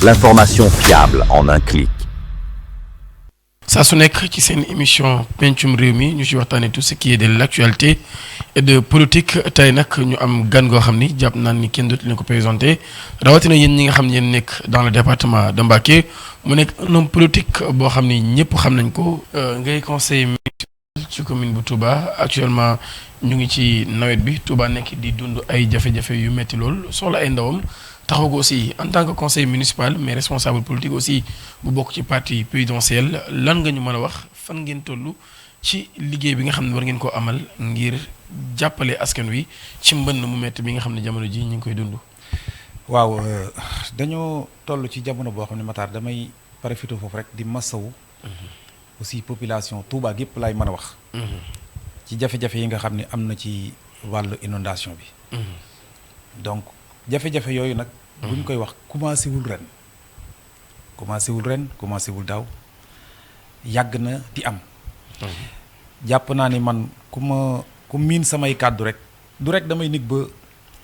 L'information fiable en un clic. saa su nekk ci seen émission pencum réew mi ñu ci waxtaanee tout ce qui est de l'actualité et de politique tey nag ñu am gan goo xam ni jàpp naan ni kenn dootu leen ko présenté rawatina yéen ñi nga xam ne yéen nekk dans le département de Mbacké mu nekk un homme politique boo xam ni ñëpp xam nañ ko ngay conseiller municipal ci commune bu Touba actuellement ñu ngi ci nawet bi Touba nekk di dund ay jafe-jafe yu metti lool soxla ay ndawam. taxaw ko aussi en tant que conseiller municipal mais responsable politique aussi bu bokk ci parti présidentiel lan nga ñu mën a wax fan ngeen toll ci liggéey bi nga xam ne war ngeen koo amal ngir jàppale askan wi ci mbënn mu métti bi nga xam ne jamono ji ñu ngi koy dund. waaw dañoo toll ci jamono boo xam ne Matar damay profité foofu rek di masawu. aussi population Touba gépp laay mën a wax. ci jafe-jafe yi nga xam ne am na ci wàllu inondation bi. donc. jafe-jafe yooyu nag bu ñu koy wax commencé wul ren commencé wul daaw yàgg na di am jàpp naa ni man ku miin samay kàddu rek du rek damay nekk ba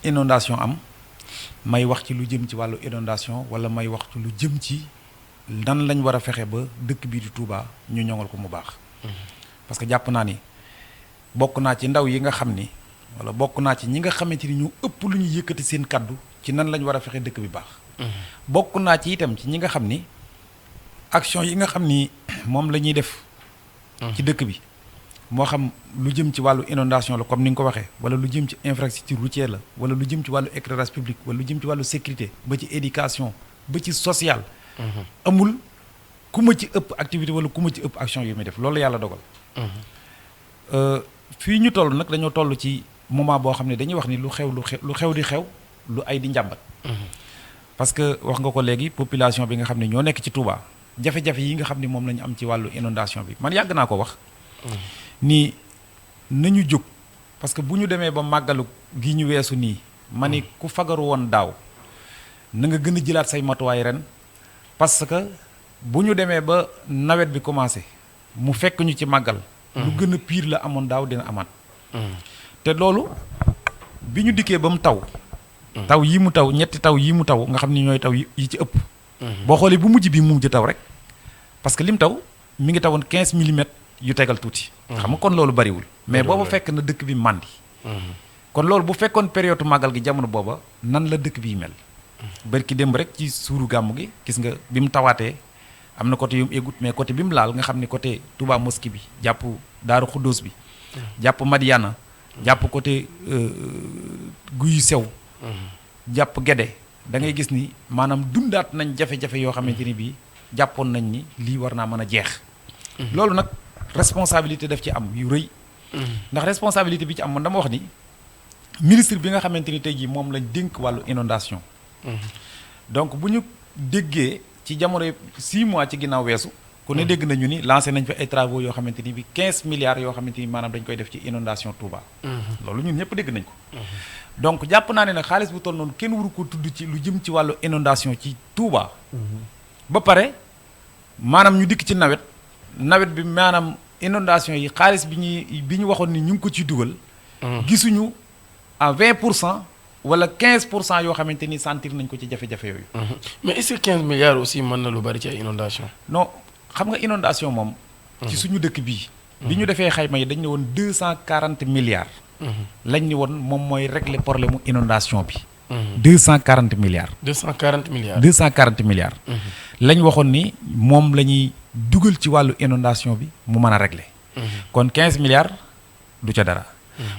inondation am may wax ci lu jëm ci wàllu inondation wala may wax ci lu jëm ci nan lañ war a fexe ba dëkk bii di Touba ñu ñoŋal ko mu baax parce que jàpp naa ni bokk naa ci ndaw yi nga xam ni wala bokk naa ci ñi nga xamante ni ñu ëpp lu ñu yëkkati seen kaddu ci nan lañ war a fexe dëkk bi baax. bokk naa ci itam ci ñi nga xam ni action yi nga xam ni moom la ñuy def. ci dëkk bi moo xam lu jëm ci wàllu inondation la comme ni nga ko waxee wala lu jëm ci infrastructure routière la wala lu jëm ci wàllu éclairage public wala lu jëm ci wàllu sécurité ba ci éducation ba ci social. amul ku ma ci ëpp activité wala ku ma ci ëpp action yu muy def loolu yàlla dogal. fii ñu toll nag dañoo toll ci. moment boo xam ne dañuy wax ni lu xew di xew lu ay di njàmbat. parce que wax nga ko léegi population bi nga xam ne ñoo nekk ci Touba jafe-jafe yi nga xam ne moom la ñu am ci wàllu inondation bi man yàgg naa ko wax. ni nañu jóg parce que bu ñu demee ba màggalu gi ñu weesu nii. ma ni ku fagaru woon daaw na nga gën a jëlaat say matuwaay ren parce que bu ñu demee ba nawet bi commencé mu fekk ñu ci màggal. lu gën a pire la amoon daaw dina amaat. te loolu bi ñu dikkee ba mu taw. taw yi mu taw ñetti taw yi mu taw nga xam ni ñooy taw yi ci ëpp. boo xoolee bu mujj bi mu mujj taw rek parce que lim taw mi ngi tawoon 15 millimètres yu tegal tuuti. xam nga kon loolu bariwul. mais booba fekk na dëkk bi màndi. kon loolu bu fekkoon période màggal gi jamono booba nan la dëkk biy mel. barki démb rek ci suuru gàmmu gi gis nga bi mu tawaatee am na côté yu mu égut mais côté bi mu laal nga xam ni côté Touba Mosquée bi jàpp Daaru Xuddoos bi. jàpp Madiana. jàpp côté guyu sew. jàpp Gede da ngay gis ni maanaam dundaat nañ jafe-jafe yoo xamante ni bii jàppoon nañ ni lii war naa mën a jeex. loolu nag responsabilité daf ci am yu rëy. ndax responsabilité bi ci am man dama wax ni ministre bi nga xamante ni tey jii moom lañ dénk wàllu inondation. donc bu ñu déggee ci jamono 6 mois ci ginnaaw weesu. ku ne dégg nañu ni lancé nañ fa ay travaux yoo xamante ni bi 15 milliards yoo xamante ni maanaam dañ koy def ci inondation Touba. loolu ñun ñëpp dégg nañ ko. donc jàpp naa ne nag xaalis bu toll noonu kenn waru ko tudd ci lu jëm ci wàllu inondation ci Touba. ba pare maanaam ñu dikk ci nawet bi maanaam inondation yi xaalis bi ñu waxoon ni ñu ngi ko ci dugal. gisuñu à 20% wala 15% yoo xamante ni sentir nañ ko ci jafe-jafe yooyu. mais est-ce que 15 milliards aussi mën na lu bari ci ay inondation non. xam nga inondation moom. ci suñu dëkk bii. bi ñu defee xayma yi dañ ne woon 240 milliards. lañ ni woon moom mooy régler problème mu inondation bi. 240 milliards. 240 milliards. 240 milliards. lañ waxoon ni moom la ñuy dugal ci wàllu inondation bi mu mën a régler. kon 15 milliards du ca dara.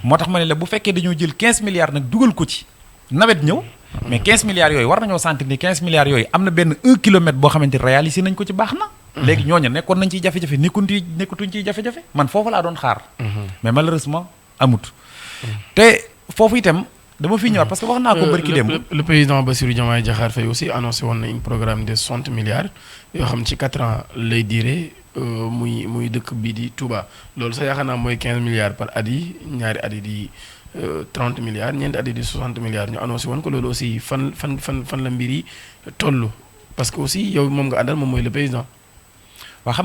moo tax ma ne la bu fekkee dañoo jël 15 milliards nag dugal ko ci nawet ñëw. mais 15 milliards yooyu war nañoo sentir ni 15 milliards yooyu am na benn 1 kilomètre boo xamante ni réalisé nañ ko ci baax na. léegi ñooñu nekkoon nañ ciy jafe-jafe nekkatuñ ciy jafe-jafe man foofu laa doon xaar. mais malheureusement amut. te foofu itam dama fi ñëwaat parce que wax naa ko barki démb. le président Bassirou Diomaye Diakhar Faye aussi annoncé woon na un programme de 60 milliards yoo xam ci 4 ans lay diire muy dëkk bii di Touba loolu sax yaakaar naa mooy 15 milliards par at yi ñaari at yi di 30 milliards ñeenti at yi di 60 milliards ñu annoncé woon ko loolu aussi fan la mbir yi toll parce que aussi yow moom nga àndal moom mooy le président. waaw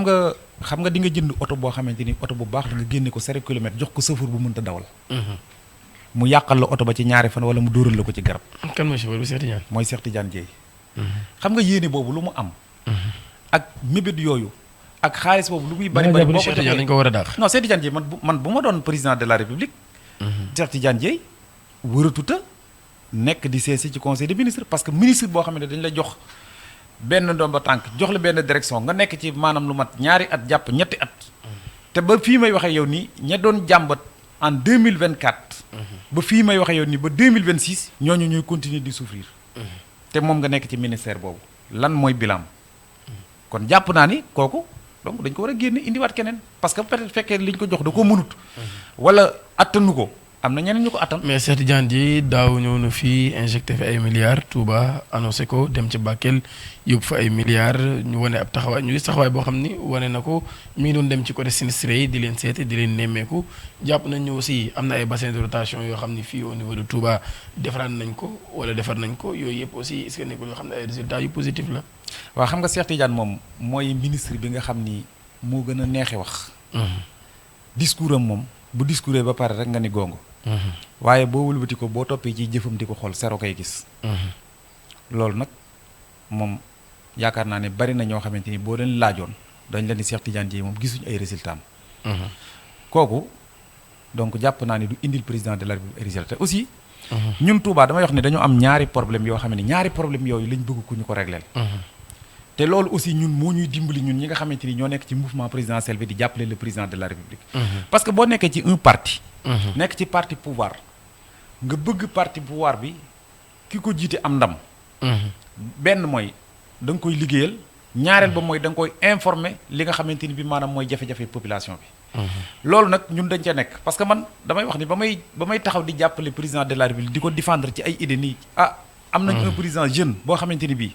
xam nga di nga jënd oto boo xamante ni oto bu baax la nga génne ko 0 kilomètre jox ko chauffeur bu mënta dawal. mu yàqal la oto ba ci ñaari fan wala mu dóoral la ko ci garab. kan mooy chauffeur bi Cheikh Tidiane. mooy Cheikh Tidiane Dieye. xam nga yéene boobu lu mu am. ak mébét yooyu ak xaalis boobu lu muy bari bari. boo ko joxee dañ ko war a daax. non Cheikh Tidiane Dièye man bu ma doon président de la République. Cheikh Tidiane Dièye wëratuta nekk di seesi ci conseil des ministres parce que ministre boo xam ne dañ la jox benn ndomba tànk jox la benn direction nga nekk ci maanaam lu mat ñaari at jàpp ñetti at. te ba fii may waxee yow nii ña doon jàmbat en 2024. ba fii may waxee yow nii ba 2026 ñooñu ñuy continuer di souffrir. te moom nga nekk ci ministère boobu lan mooy bilan. kon jàpp naa ni kooku donc dañ ko war a génne indiwaat keneen parce que peut-être fekkee liñ ko jox da koo mënut. wala attanu ko am na ñeneen ñu ko attan. mais Cheikh Tidiane Dièye daaw ñëw na fii injecté fi ay milliards Touba annoncé ko dem ci Bakel yóbbu fa ay milliards ñu wane ab taxawaay ñu gis taxawaay boo xam ni wane na ko mi ngi doon dem ci côté sinistré yi di leen seete di leen nemmeeku jàpp nañ ñu aussi am na ay bassin de rotation yoo xam ni fii au niveau de Touba defaraat nañ ko wala defar nañ ko yooyu yëpp aussi est-ce que nekkul yoo xam ne ay résultats yu positif la. waaw xam nga Cheikh Tidiane moom mooy ministre bi nga xam ni moo gën a neexe wax. discours am moom bu discours ba pare rek nga ni gongo. waaye boo wëlbati ko boo toppee ci jëfam di ko xool sero koy gis. loolu nag moom yaakaar naa ne bari na ñoo xamante ni boo leen laajoon dañ leen di Cheikh Tidiane Dièye moom gisuñu ay résultats am. kooku donc jàpp naa ne du indil président de la République ay résultats te aussi. ñun Touba damay wax ne dañoo am ñaari problème yoo xam ne ñaari problème yooyu lañ bëgg ku ñu ko régleel. te loolu aussi ñun moo ñuy dimbali ñun ñi nga xamante ni ñoo nekk ci mouvement présidentiel bi di jàppale le président de la République. parce que boo nekkee ci un parti. nekk ci parti pouvoir nga bëgg parti pouvoir bi ki ko jiite am ndam. benn mooy da nga koy liggéeyal ñaareel ba mooy da nga koy informer li nga xamante ni bi maanaam mooy jafe-jafe population bi. loolu nag ñun dañ ca nekk parce que man damay wax ni ba may taxaw di jàppale président de la République di ko défendre ci ay idées nii am nañ un président jeune boo xamante ni bii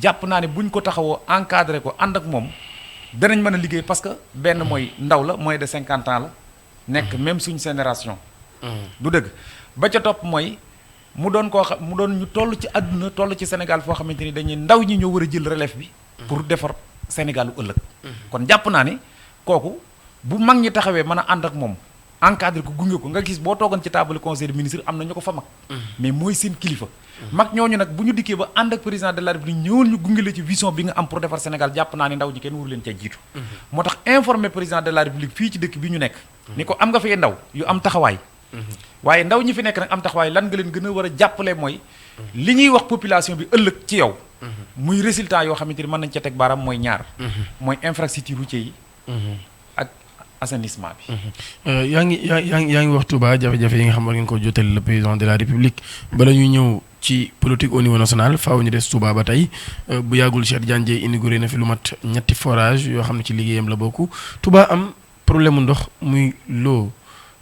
jàpp naa ne buñ ko taxawoo encadré ko ànd ak moom danañ mën a liggéey parce que benn mooy ndaw la moins de 50 ans la. nekk même suñ génération. du dëgg ba ca topp mooy mu doon ñu toll ci àdduna toll ci Sénégal foo xamante ni dañuy ndaw ñi ñoo war a jël relève bi. pour defar Sénégal lu ëllëg. kon jàpp naa ne kooku bu mag ñi taxawee mën a ànd ak moom encadré ko gunge ko nga gis boo toogoon ci table conseil des ministres am na ñu ko fa mag. mais mooy seen kilifa. mag ñooñu nag bu ñu dikkee ba ànd ak président de la République ñëwal ñu gunge la ci vision bi nga am pour defar Sénégal jàpp naa ne ndaw ñi kenn waru leen ca jiitu. moo tax informer président de la République fii ci dëkk bi ñu nekk. ni ko am nga fay ndaw yu am taxawaay. waaye ndaw ñi fi nekk nag am taxawaay lan nga leen gën a war a jàppale mooy. li ñuy wax population bi ëllëg ci yow. muy résultat yoo xamante ni mën nañ ca teg baaraam mooy ñaar. mooy infrastructure routière yi. ak assainissement bi. yaa ngi wax Touba jafe-jafe yi nga xam war ngeen ko jottali le président de la République bala ñuy ñëw ci politique au niveau national faaw ñu des Touba ba tey bu yàggul Cheikh Tidiane Dièye inauguré na fi lu mat ñetti forage yoo xam ne ci liggéeyam la bokk Touba am problème mu ndox muy l'eau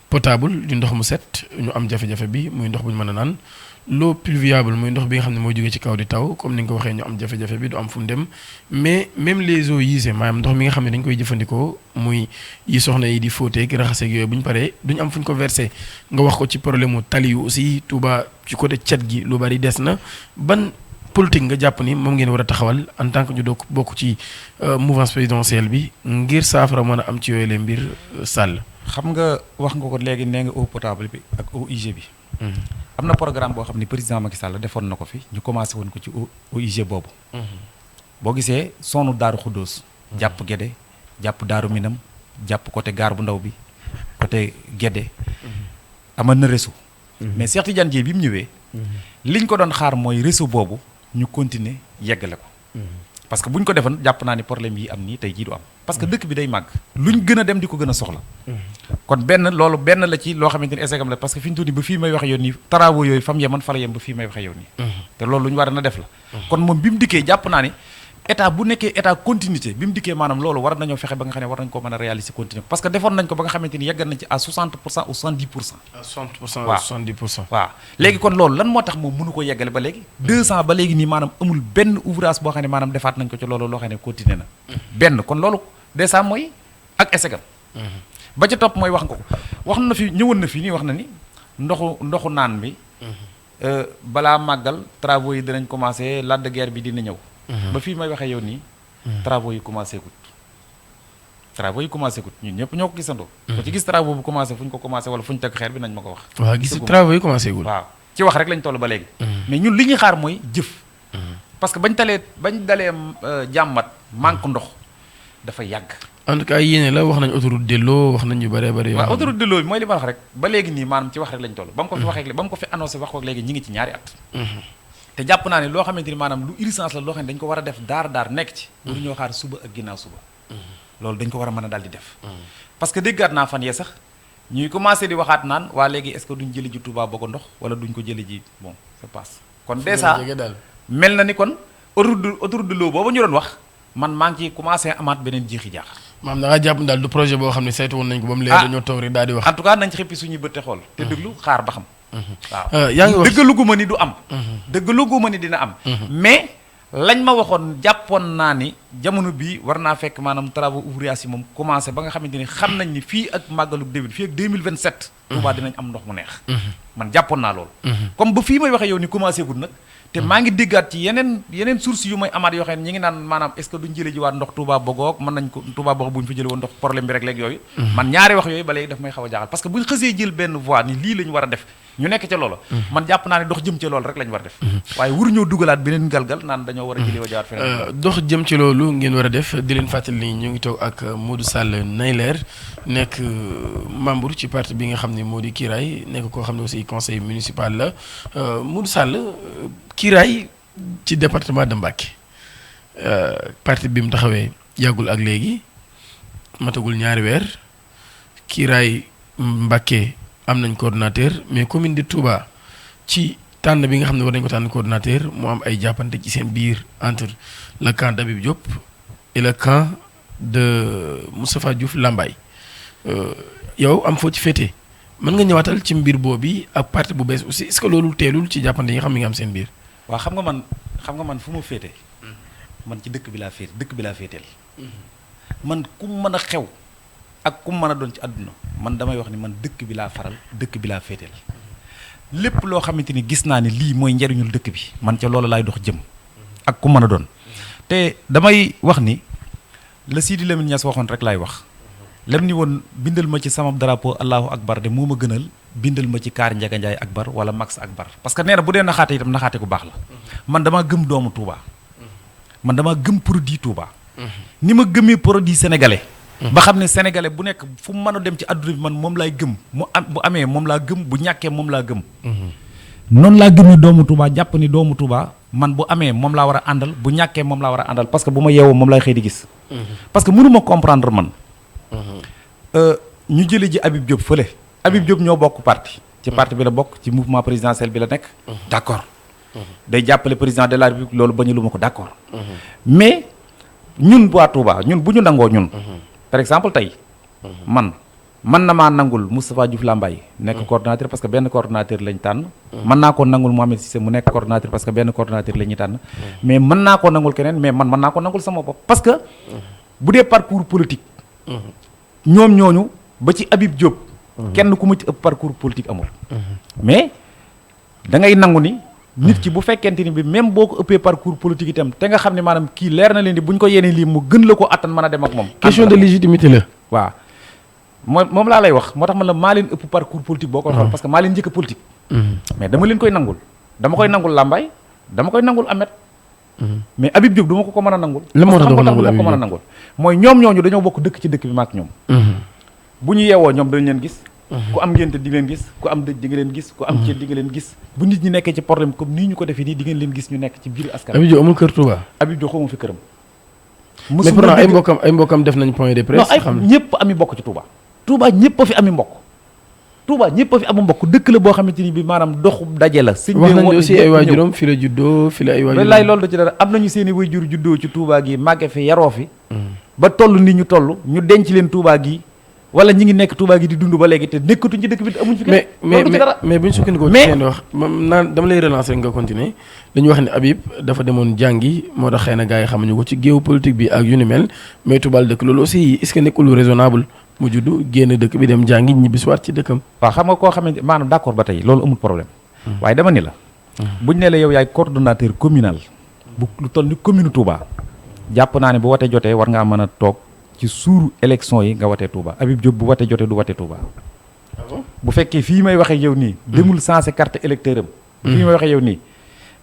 potable di ndox mu set ñu am jafe-jafe bi muy ndox bu ñu mën a naan l'eau pluviable muy ndox bi nga xam ne mooy jógee ci kaw di taw comme ni nga ko waxee ñu am jafe-jafe bi du am fu mu dem mais même les eaux usées maanaam ndox mi nga xam ne dañ koy jëfandikoo muy yi soxna yi di fóoteeg raxaseeg yooyu bu ñu paree duñu am fu ñu ko versé nga wax ko ci problème mu tali yu aussi Touba ci côté cet gi lu bari des na ban politique nga jàpp ni moom ngeen war a taxawal en tant que ñu doog bokk ci mouvance présidentielle bi ngir saafara mën a am ci yooyu les mbir sàll. xam nga wax nga ko léegi nee nga eau potable bi ak eau usée bi. am na programme boo xam ne président Macky Sall defoon na ko fi ñu commencé woon ko ci eau usée boobu. boo gisee sonu Daaru Xuddoos. jàpp Gédé jàpp Daaru Minam jàpp côté gaar bu ndaw bi côté Gédé. amal na réseau. mais Cheikh Tidiane Dièye bi mu ñëwee. liñ ko doon xaar mooy réseau boobu ñu continuer yeggale ko. parce que bu ñu ko defoon jàpp naa ni problème yi am nii tey jii du am parce que dëkk bi day màgg. luñ gën a dem di ko gën a soxla. kon loolu benn la ci loo xamante ni essayam la parce que fi ñu tuuti ba fii may waxe yoon nii travaux yooyu fam yeman fa la yem ba fii may waxe yoon nii. te loolu lu ñu war na def la. kon moom bi mu dikkee jàpp naa ni état bu nekkee état continuité bi mu dikkee maanaam loolu war nañoo fexe ba nga xam ne war nañ ko mën a réaliser continuer parce que defoon nañ ko ba nga xamante ni yeggal nañ ci à 60% ou 70%. à 60% ou 70%. waaw léegi kon loolu lan moo tax moom mënu ko yeggale ba léegi. 2 ans ba léegi nii maanaam amul benn ouvrage boo xam ne maanaam defaat nañ ko ci loolu loo xam ne continuer na. benn kon loolu dèjà mooy ak esegam. ba ca topp mooy wax nga ko wax na fi ñëwoon na fi nii wax na ni ndoxu naan bi. balaa màggal travaux yi dinañ commencé Lac de Guiers bi dina ñëw. ba fii may waxee yow nii. travaux yi commencé gut. ñun ñëpp ñoo ko gisandoo. ko ci gis travaux bu commencé fu ñu ko commencé wala fu ñu teg xeer bi nañ ma ko wax. waaw gis travaux yi commencé gul. waaw ci wax rek lañ toll ba léegi. mais ñun li ñuy xaar mooy jëf. parce que bañ dalee jàmmat manque ndox dafa yàgg. en tout cas yéene la wax nañ autoroute de l'eau wax nañ yu bëree bëri. waaw autoroute de l'eau bi mooy li ma wax rek ba léegi nii maanaam ci wax rek lañ toll. ba mu ko fi waxee ba mu ko fi annoncé wax ko léegi ñi ngi ci ñaari at. te jàpp naa ne loo xamante ni maanaam lu urgence la loo xam ne dañ ko war a def daar nekk ci. pour ñoo xaar suba ak ginnaaw suba. loolu dañ ko war a mën a daal di def. parce que déggaat naa fan yee sax ñuy commencé di waxaat naan waa léegi est-ce que duñ jëli ji Touba Bogo ndox wala duñ ko jëli ji bon ça passe. kon déjà mel na ni kon autoroute de l'eau boobu ñu doon wax man maa ngi ciy commencé amaat beneen jeexi jaax. maam da nga jàpp daal du projet boo xam ne saytu woon nañ ko ba mu leer dañoo toog rek daal di wax. en tout cas nañ ci xippi suñuy bët te xool. te déglu xaar ba xam. waaw yaa ngi wax dëggaluguma ni du am. dëggaluguma ni dina am. mais lañ ma waxoon jàppoon naa ni jamono bii war naa fekk maanaam travaux ouvriers yi moom commencé ba nga xamante ni xam nañ ni fii ak màggalu déwén fii ak 2027. Touba dinañ am ndox mu neex. man jàppoon naa loolu. comme ba fii may waxee yow ni commencé gud nag. te maa ngi déggaat ci yeneen sources yu may amaat yoo xam ne ñi ngi naan maanaam est-ce que duñ jële ji waat ndox Touba Bogo mën nañ ko Touba Bogo bu ñu fa jële woon ndox problème bi rek léegi yooyu. man ñaari wax yooyu ba léegi daf may xaw a jaaxal parce que buñ xësee jël benn voie ni lii la ñu war a def ñu nekk ca loola. man jàpp naa ne dox jëm ci loolu rek la ñu war a def. waaye waruñoo dugalaat beneen galgal naan dañoo war a jëlee wa jawaat feneen. dox jëm ci loolu ngeen war a def di leen fàttali ni ñu ngi toog ak Modou Sall Nayler nekk membre ci parti bi nga xam ne moo di Kiraay nekk koo xam ne aussi conseil municipal la Modou Sall Kiraay ci département de Mbacké parti bi mu taxawee yàggul ak léegi matagul ñaari weer Kiraay Mbacké am nañ coordonnateur mais commune de Touba ci tànn bi nga xam ne war nañ ko tànn coordonnateur mu am ay jàppante ci seen biir entre le camp d'Habib Diop et le camp de Moustapha Diouf Lambaye yow am foo ci féete mën nga ñëwaatal ci mbir boobu ak parti bu bees aussi est-ce que loolu teelul ci jàppante yi nga xam ne nga am seen biir. waaw xam nga man fu ma féete man ci dëkk bi laa féeteel man ku mën a xew ak ku mën a doon ci àdduna man damay wax ni man dëkk bi laa faral dëkk bi laa féeteel lépp loo xamante ni gis naa ni lii mooy njariñul dëkk bi man ca loolu laay dox jëm ak ku mën a doon te damay wax ni la Sidi Lamine Niass waxoon rek laay wax lem ni woon bindal ma ci sama drapeau Allahu Akbar de moo ma gënal bindal ma ci kaar Njaga Njaay Akbar wala Max Akbar parce que nee na bu dee naxaate itam naxaate ku baax la man damaa gëm doomu Touba man damaa gëm produit Touba ni ma gëmee produit sénégalais ba xam ne sénégalais bu nekk fu mu mën a dem ci adduna bi man moom laay gëm mu am bu amee moom laa gëm bu ñàkkee moom laa gëm noonu laa gëmee doomu Touba jàpp ni doomu Touba man bu amee moom laa war a àndal bu ñàkkee moom laa war a àndal parce que bu ma yeewoo moom laay xëy di gis parce que mënu ma comprendre man ñu jële ji Habib Diop fële Habib Diop ñoo bokk parti ci parti bi la bokk ci mouvement présidentiel bi la nekk d'accord day jàppale président de la République loolu bañu lu ma ko d'accord mais ñun waa Touba ñun bu ñu nangoo ñun par exemple tey man na maa nangul Moustapha Diouf Lambaye nekk coordonnateur parce que benn coordonnateur lañ tànn mën naa koo nangul Mohamed Cissé mu nekk coordonnateur parce que benn coordonnateur la ñuy tànn mais mën naa koo nangul keneen mais man mën naa ko nangul sama bopp parce que bu dee parcours politique ñoom ñooñu ba ci Habib Diop kenn ku ma ci ëpp parcours politique amul mais da ngay nangu ni nit ki bu fekkente ni bi même boo ko ëppee parcours politique itam te nga xam ne maanaam kii leer na leen di bu ñu ko yéenee lii mu gën la ko attan mën a dem ak moom question de légitimité la waaw moom laa lay wax moo tax man la maa leen ëpp parcours politique boo ko xool parce que maa leen njëkk a politique mais dama leen koy nangul dama koy nangul Lambaye dama koy nangul Ahmed mais Habib Diop du ma ko mën a nangul la moo tax ko mën a nangul mooy ñoom ñooñu dañoo bokk dëkk ci dëkk bi maak ñoom bu ñu yeewoo ñoom dañ leen gis ku am ngénte di leen gis ku am dëj di nga leen gis ku am ceet di nga leen gis bu nit ñi nekkee ci problème comme nii ñu ko defee nii di ngeen leen gis ñu nekk ci biir askan Habib Diop amul kër Touba Habib Diop xawma fi këram mais pourtant ay mbokkam def nañ point de presse non ay ñëpp ami mbokk ci Touba Touba ñëpp a fi ami mbokk Touba ñëpp a fi amu mbokk dëkk la boo xamante ni bi maanaam doxu daje la sëñ wax nañu aussi ay waajuram fi la juddoo fi la ay waajuram laay loolu da ci dara am nañu seen i waajur juddoo ci Touba gi màgge fi yaroo fi ba toll ni ñu toll ñu denc leen Touba gi wala ñi ngi nekk Touba gi di dund ba léegi te nekkatuñ ci dëkk bi amuñ fi mais bu ñu sukkandikoo ci seen wax naan dama lay relancer nga continuer dañu wax ne Habib dafa demoon jàngi moo tax xëy na gars yi xamuñu ko ci géopolitique bi ak yu ni mel mais Touba dëkk loolu aussi est-ce que nekkul lu raisonnable mu juddu génn dëkk bi dem jàngi ñibbisiwaat ci dëkkam waaw xam nga koo xamante maanaam d'accord ba tey loolu amul problème waaye dama ni la buñ ne la yow yaay coordonnateur communal bu lu toll ni commune Touba jàpp naa ne bu watee jotee war ngaa mën a toog ci suuru élection yi nga watee Touba Habib Diop bu watee jotee du watee Touba bu fekkee fii may waxee yow nii demul sensé carte électeur am fii may waxee yow nii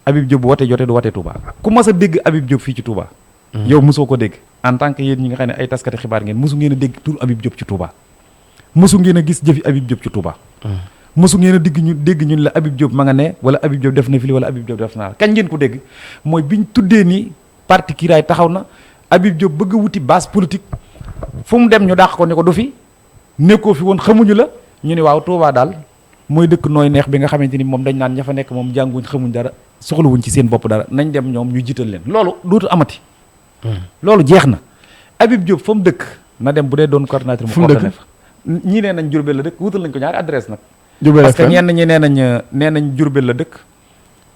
Habib Diop bu wootee jotee du wootee Touba ku mas a dégg Habib Diop fii ci Touba. yow mosoo ko dégg en tant que yéen ñi nga xam ne ay taskati xibaar ngeen mosu ngeen a dégg tur Habib Diop ci Touba mosu ngeen a gis jëfi Habib Diop ci Touba. mosu ngeen a dégg ñun la Habib Diop ma nga ne wala Habib Diop def na fi wala Habib Diop def na kañ ngeen ko dégg mooy biñ tuddee ni parti Kiraay taxaw na Habib Diop bëgg a wuti base politique fu mu dem ñu dàq ko ne ko du fi nekkoo fi woon xamuñu la ñu ne waaw Touba daal mooy dëkk nooy neex bi nga xamante ni moom dañ naan ña fa nekk moom jànguñ xamuñ dara soxlawuñ ci seen bopp dara nañ dem ñoom ñu jiital leen loolu dootu amati. loolu jeex na Habib Diop fa mu dëkk na dem bu dee doon coordinateur mu coordonné fa ñii nee nañ Diourbel la dëkk wutal nañ ko ñaari adresse nag parce que ñenn ñi nee nañ Diourbel la dëkk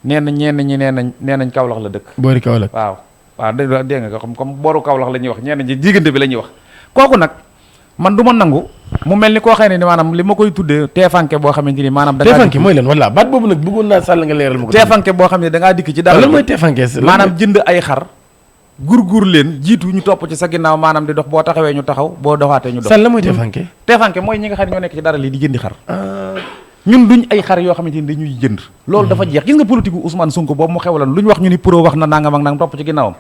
ñenn ñi nee nañ Kaolack la dëkk boori Kaolack waaw dégg nga comme booru Kaolack la ñuy wax ñenn ñi diggante bi la ñuy wax kooku nag man du ma nangu mu mel ni koo xëy ne ni maanaam li ma koy tuddee teefanke boo xamante ni maanaam teefanke mooy lan walla baat boobu nag bëggoon naa sàll nga leeral ma ko teefanke boo xam ne da ngaa dikk ci dara lan mooy teefanke maanaam jënd ay xar gur leen jiitu ñu topp ci sa ginnaaw maanaam di dox boo taxawee ñu taxaw boo doxaatee ñu dox sàll la mooy teefanke teefanke mooy ñi nga xam ne ñoo nekk ci dara lii di jëndi xar ñun duñ ay xar yoo xamante ni dañuy jënd loolu dafa jeex gis nga politique gu Ousmane Sonko boobu mu xewaloon lu ñu wax ñu ni pro wax na nangam ak nangam topp ci ginnaawam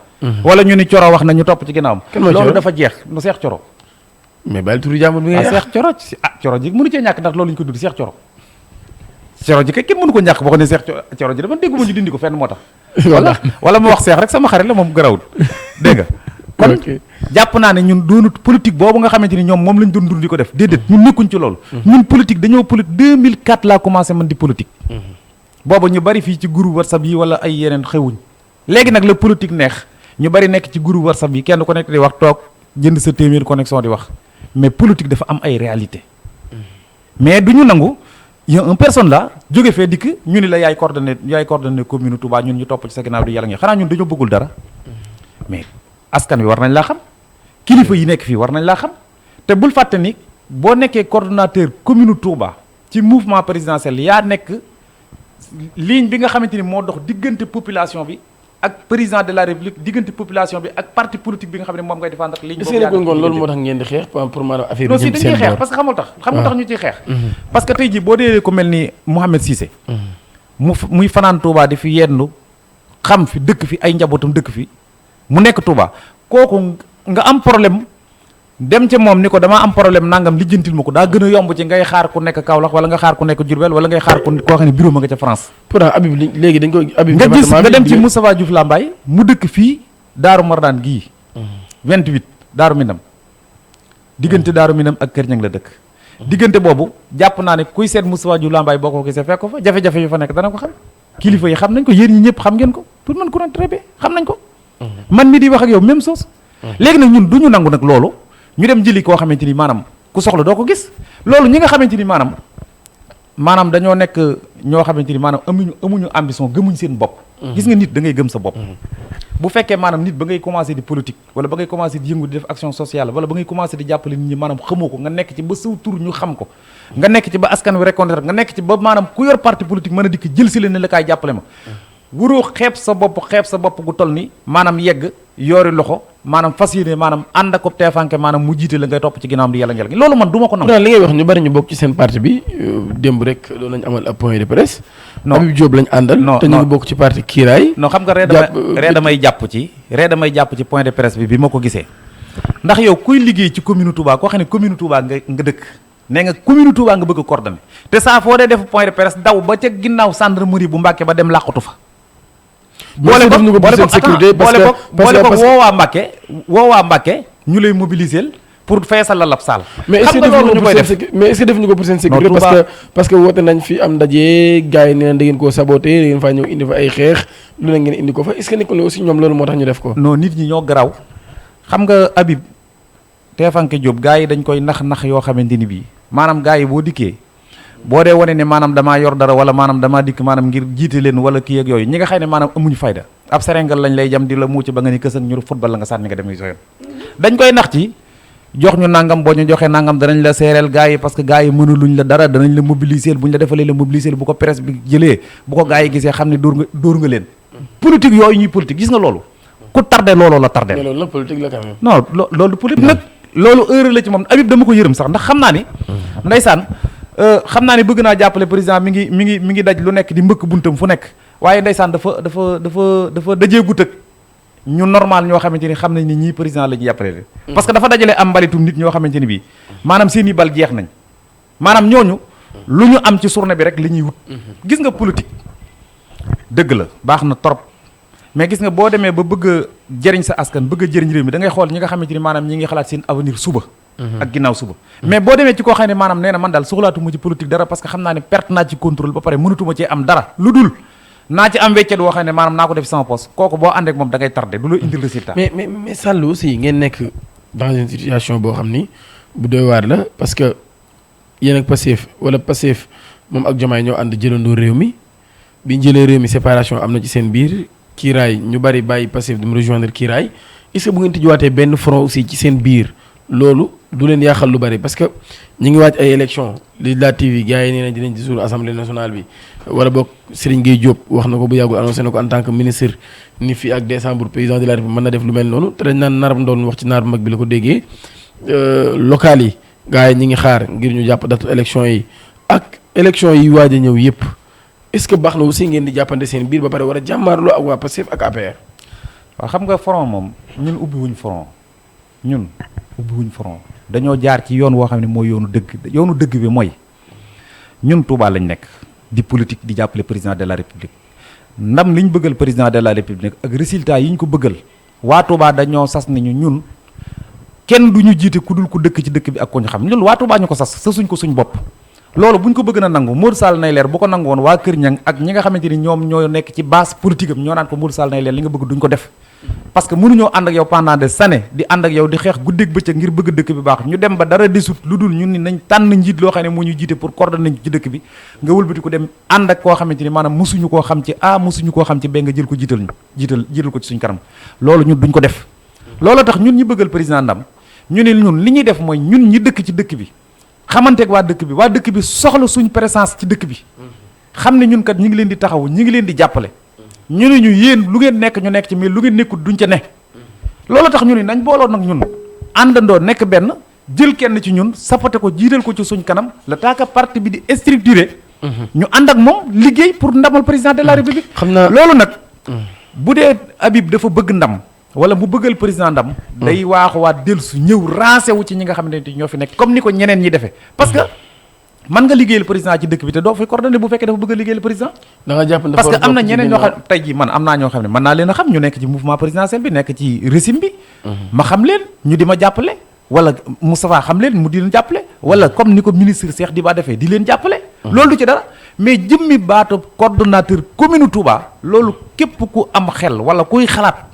wala ñu ni coro wax na ñu topp ci ginnaawam loolu dafa jeex nu Seex Coro mais bàyyi turu jàmbur bi nga Seex Coro Coro ji mënu cee ñàkk ndax loolu ñu ko dudd Seex Coro Coro ji kay kenn mënu ko ñàkk boo ko ne Seex Coro ji dama dégg ma ñu dindi ko fenn moo tax wala ma wax Seex rek sama xarit la moom garawul dégg nga kon jàpp naa ne ñun doonut politique boobu nga xamante ni ñoom moom lañ doon dund di ko def déedéet ñun nekkuñ ci loolu ñun politique dañoo politique 2004 laa commencé man di politique booba ñu bari fii ci groupe WhatsApp yi wala ay yeneen xewuñ léegi nag la politique neex ñu bari nekk ci groupe WhatsApp yi kenn ku nekk di wax toog jënd sa téeméer connexion di wax mais politique dafa am ay réalité mais du ñu nangu y a une personne là jóge fee dikk ñu ni la yaay coordonné commune Touba ñun ñu topp ci sa ginnaaw di yàlla ngi xanaa ñun dañoo bëggul dara mais askan wi war nañ laa xam kilifa yi nekk fii war nañ laa xam te bul fàtte ni boo nekkee coordonnateur commune Touba ci mouvement présidentiel yaa nekk ligne bi nga xamante ni moo dox diggante population bi ak président de la république diggante population bi ak parti politique bi nga xam ne moom ngay défendre ligne boobu loolu moo tax ngeen di xeex pour maanaam affaire non si dañuy xeex parce que xamul tax ñu ciy xeex parce que tey jii boo dee ko mel ni Mouhamed Cissé muy fanaan Touba di fi yendu xam fi dëkk fi ay njabootam dëkk fi mu nekk Touba kooku nga am problème dem ca moom ni ko damaa am problème nangam lijjantil ma ko daa gën a yomb ci ngay xaar ku nekk Kaolack wala nga xaar ku nekk Diourbel wala ngay xaar koo xam ne bureau ma nga ca France. pourtant Habib léegi dañ ko Habib nga gis nga dem ci Moustapha Diouf Lambaye mu dëkk fii Daaru Mardaan gii 28 Daaru Minam diggante Daaru Minam ak Kër Ñang la dëkk diggante boobu jàpp naa ne kuy seet Moustapha Diouf Lambaye boo ko gisee fekk ko fa jafe-jafe yu fa nekk dana ko xam kilifa yi xam nañ ko yéen ñi ñëpp xam ngeen ko tout le monde courant très bien xam nañ ko man mi di wax ak yow même chose léegi nag ñun du ñu nangu nag loolu ñu dem jëli koo xamante ni maanaam ku soxla doo ko gis loolu ñi nga xamante ni maanaam dañoo nekk ñoo xamante ni maanaam amuñu ambition gëmuñ seen bopp gis nga nit da ngay gëm sa bopp bu fekkee maanaam nit ba ngay commencé di politique wala ba ngay commencé di yëngu di def action sociale wala ba ngay commencé di jàppale nit ñi maanaam xamoo ko nga nekk ci ba saw tur ñu xam ko nga nekk ci ba askan wi reconnaître nga nekk ci ba maanaam ku yor parti politique mën a dikk jël si leen ne la kaay jàppale ma wuroo xeeb sa bopp gu toll ni maanaam yegg yoori loxo maanaam fas yéene maanaam ànd ak ko teefanke maanaam mu jiite la ngay topp ci ginnaawam di yàlla ngel gi loolu man du ma ko nangu. li ngay wax ñu bari ñu bokk ci seen parti bi démb rek doon nañ amal ab point de presse. Habib Diop lañ àndal. te ñu ngi bokk ci parti Kiraay. non xam nga ree damay jàpp ci point de presse bi ma ko gisee ndax yow kuy liggéey ci commune Touba koo xam ne commune Touba nga dëkk nee nga commune Touba nga bëgg a coordonné te saa foo dee def point de presse daw ba ca ginnaaw gendarmerie bu Mbàkke ba dem làqatu fa boole ko woo waa Mbàkke ñu lay mobiliser pour feesal la lab saal. mais est-ce que defuñu ko pour seen sécurité parce que woote nañ fi am ndaje gars yi neen da ngeen koo saboté da ngeen faa ñëw indi fa ay xeex lu ne ngeen indi ko fa est-ce que nekkul ne aussi ñoom loolu moo tax ñu def ko. non nit ñi ñoo garaw xam nga Habib teefanke Diop gars yi dañ koy nax yoo xamante ni bii maanaam gars yi boo dikkee boo dee wane ne maanaam damaa yor dara wala maanaam damaa dikk maanaam ngir jiite leen wala kii ak yooyu ñi nga xam ne maanaam amuñu fayda ab serengal lañ lay jam di la muuc ba nga ni kësëg ñu football la nga sànni nga dem soyoon dañ koy nax ci jox ñu nangam boo ñu joxee nangam danañ la seereel gars yi parce que gars yi mënuluñ la dara danañ la mobiliser bu ñu la defalee la mobiliser bu ko presse bi jëlee bu ko gars yi gisee xam ne dóor nga leen politique yooyu ñuy politique gis nga loolu ku tardé looloo la tardé loolu la politique la quand même non loolu politique nag loolu heure la ci moom Habib dama ko yërëm sax ndax xam naa ni ndeysaan xam naa ne bëgg naa jàppale président mi ngi daj lu nekk di mbëkk buntam fu nekk waaye ndeysaan dafa dajee gut ak ñu normal ñoo xamante ni xam nañ ni ñii président la ñu yàppale parce que dafa dajale am mbalitum nit ñoo xamante ni bii maanaam seen i bal jeex nañ maanaam ñooñu lu ñu am ci journée bi rek li ñuy wut gis nga politique dëgg la baax na trop mais gis nga boo demee ba bëgg a jëriñ sa askan bëgg a jëriñ réew mi da ngay xool ñi nga xamante ni maanaam ñi ngi xalaat seen avenir suba ak ginnaaw suba mais boo demee ci koo xam ne maanaam nee na man daal soxlaatuma ci politique dara parce que xam naa ne perte naa ci contrôle ba pare mënatuma cee am dara lu dul naa ci am weccet woo xam ne maanaam naa ko def sama poste kooku boo ànd ak moom da ngay tardé du la indil résultat mais Sall aussi ngeen nekk dans une situation boo xam ni bu doy waar la parce que yéen ak Pastef wala Pastef moom ak Diomaye ñoo ànd jëlandoo réew mi bi ñu jëlee réew mi séparation am na ci seen biir kiiraay ñu bari bàyyi Pastef di mu rejoindre kiiraay est-ce que bu ngeen tijjuwaatee benn front aussi ci seen biir loolu du leen yàqal lu bari parce que ñu ngi waaj ay élections législatives yi gars yi nee nañ dinañ dissoudre assemblée nationale bi wala boog Serigne Gueye Diop wax na ko bu yàggul annoncé na ko en tant que ministre ni fii ak décembre président de la République mën na def lu mel noonu te dañ naan nar doon wax ci naar bu mag bi la ko déggee local yi gars yi ñi ngi xaar ngir ñu jàpp datu élection yi ak élection yi waaj a ñëw yëpp est-ce que baax na aussi ngeen di jàppante seen biir ba pare war a jàmmaarloo ak waa Pastef ak APR. waaw xam nga front moom ñun ubbiwuñ front dañoo jaar ci yoon woo xam ne mooy yoonu dëgg bi mooy ñun Touba lañ nekk di politique di jàppale président de la république ndam liñ bëggal président de la république ak résultat yi ñu ko bëggal waa Touba dañoo sas nañu ñun kenn du ñu jiite ku dul ku dëkk ci dëkk bi ak ko ñu xam ñun waa Touba ñu ko sasuñ ko suñ bopp loolu buñ ko bëgg na nangu Modou Sall nay leer bu ko nangu woon waa Kër Ñang ak ñi nga xamante ni ñoom ñoo nekk ci base politique am ñoo naan ko Modou Sall nay leer li nga bëgg duñ ko def parce que mënuñoo ànd ak yow pendant des années di ànd ak yow di xeex guddeeg bëccëg ngir bëgg dëkk bi baax ñu dem ba dara desut lu dul ñun ni nañ tànn njiit loo xam ne moo ñu jiite pour coordonner ci dëkk bi nga wëlbati ko dem ànd ak koo xamante ni maanaam mosuñu koo xam ci A mosuñu koo xam ci B nga jël ko jiital ko ci suñ kanam loolu ñun duñ ko def loolu tax ñun ñi bëggal président ndam ñu ne ñun li ñuy def mooy ñun ñi dëkk ci dëkk bi xamanteeg waa dëkk bi soxla suñ présence ci dëkk bi xam ne ñun kat ñi ngi leen di taxawu ñi ngi leen di jàppale ñu ne ñu yéen lu ngeen nekk ñu nekk ci mais lu ngeen nekkul duñ ca ne loolu tax ñu ne nañ booloo nag ñun àndandoo nekk benn jël kenn ci ñun sapote ko jiital ko ci suñ kanam le temps que parti bi di structuré ñu ànd ak moom liggéey pour ndamal président de la république xam naa loolu nag bu dee Habib dafa bëgg ndam wala mu bëggal président ndam day waaxuwaat dellu su ñëw rancé wu ci ñi nga xam ne ñoo fi nekk comme ni ko ñeneen ñi defee parce que man nga liggéeyal président ci dëkk bi te doo fi coordonné bu fekkee dafa bëgg a liggéeyal président da nga jàpp parce que am na ñeneen ñoo xam tey jii man am naa ñoo xam ne mën naa leen a xam ñu nekk ci mouvement présidentiel bi nekk ci régime bi ma xam leen ñu di ma jàppale wala Moustapha xam leen mu di leen jàppale wala comme ni ko ministre Cheikh Diba defee di leen jàppale loolu du ci dara mais jëmmi baatu coordonnateur commune Touba loolu képp ku am xel wala kuy xalaat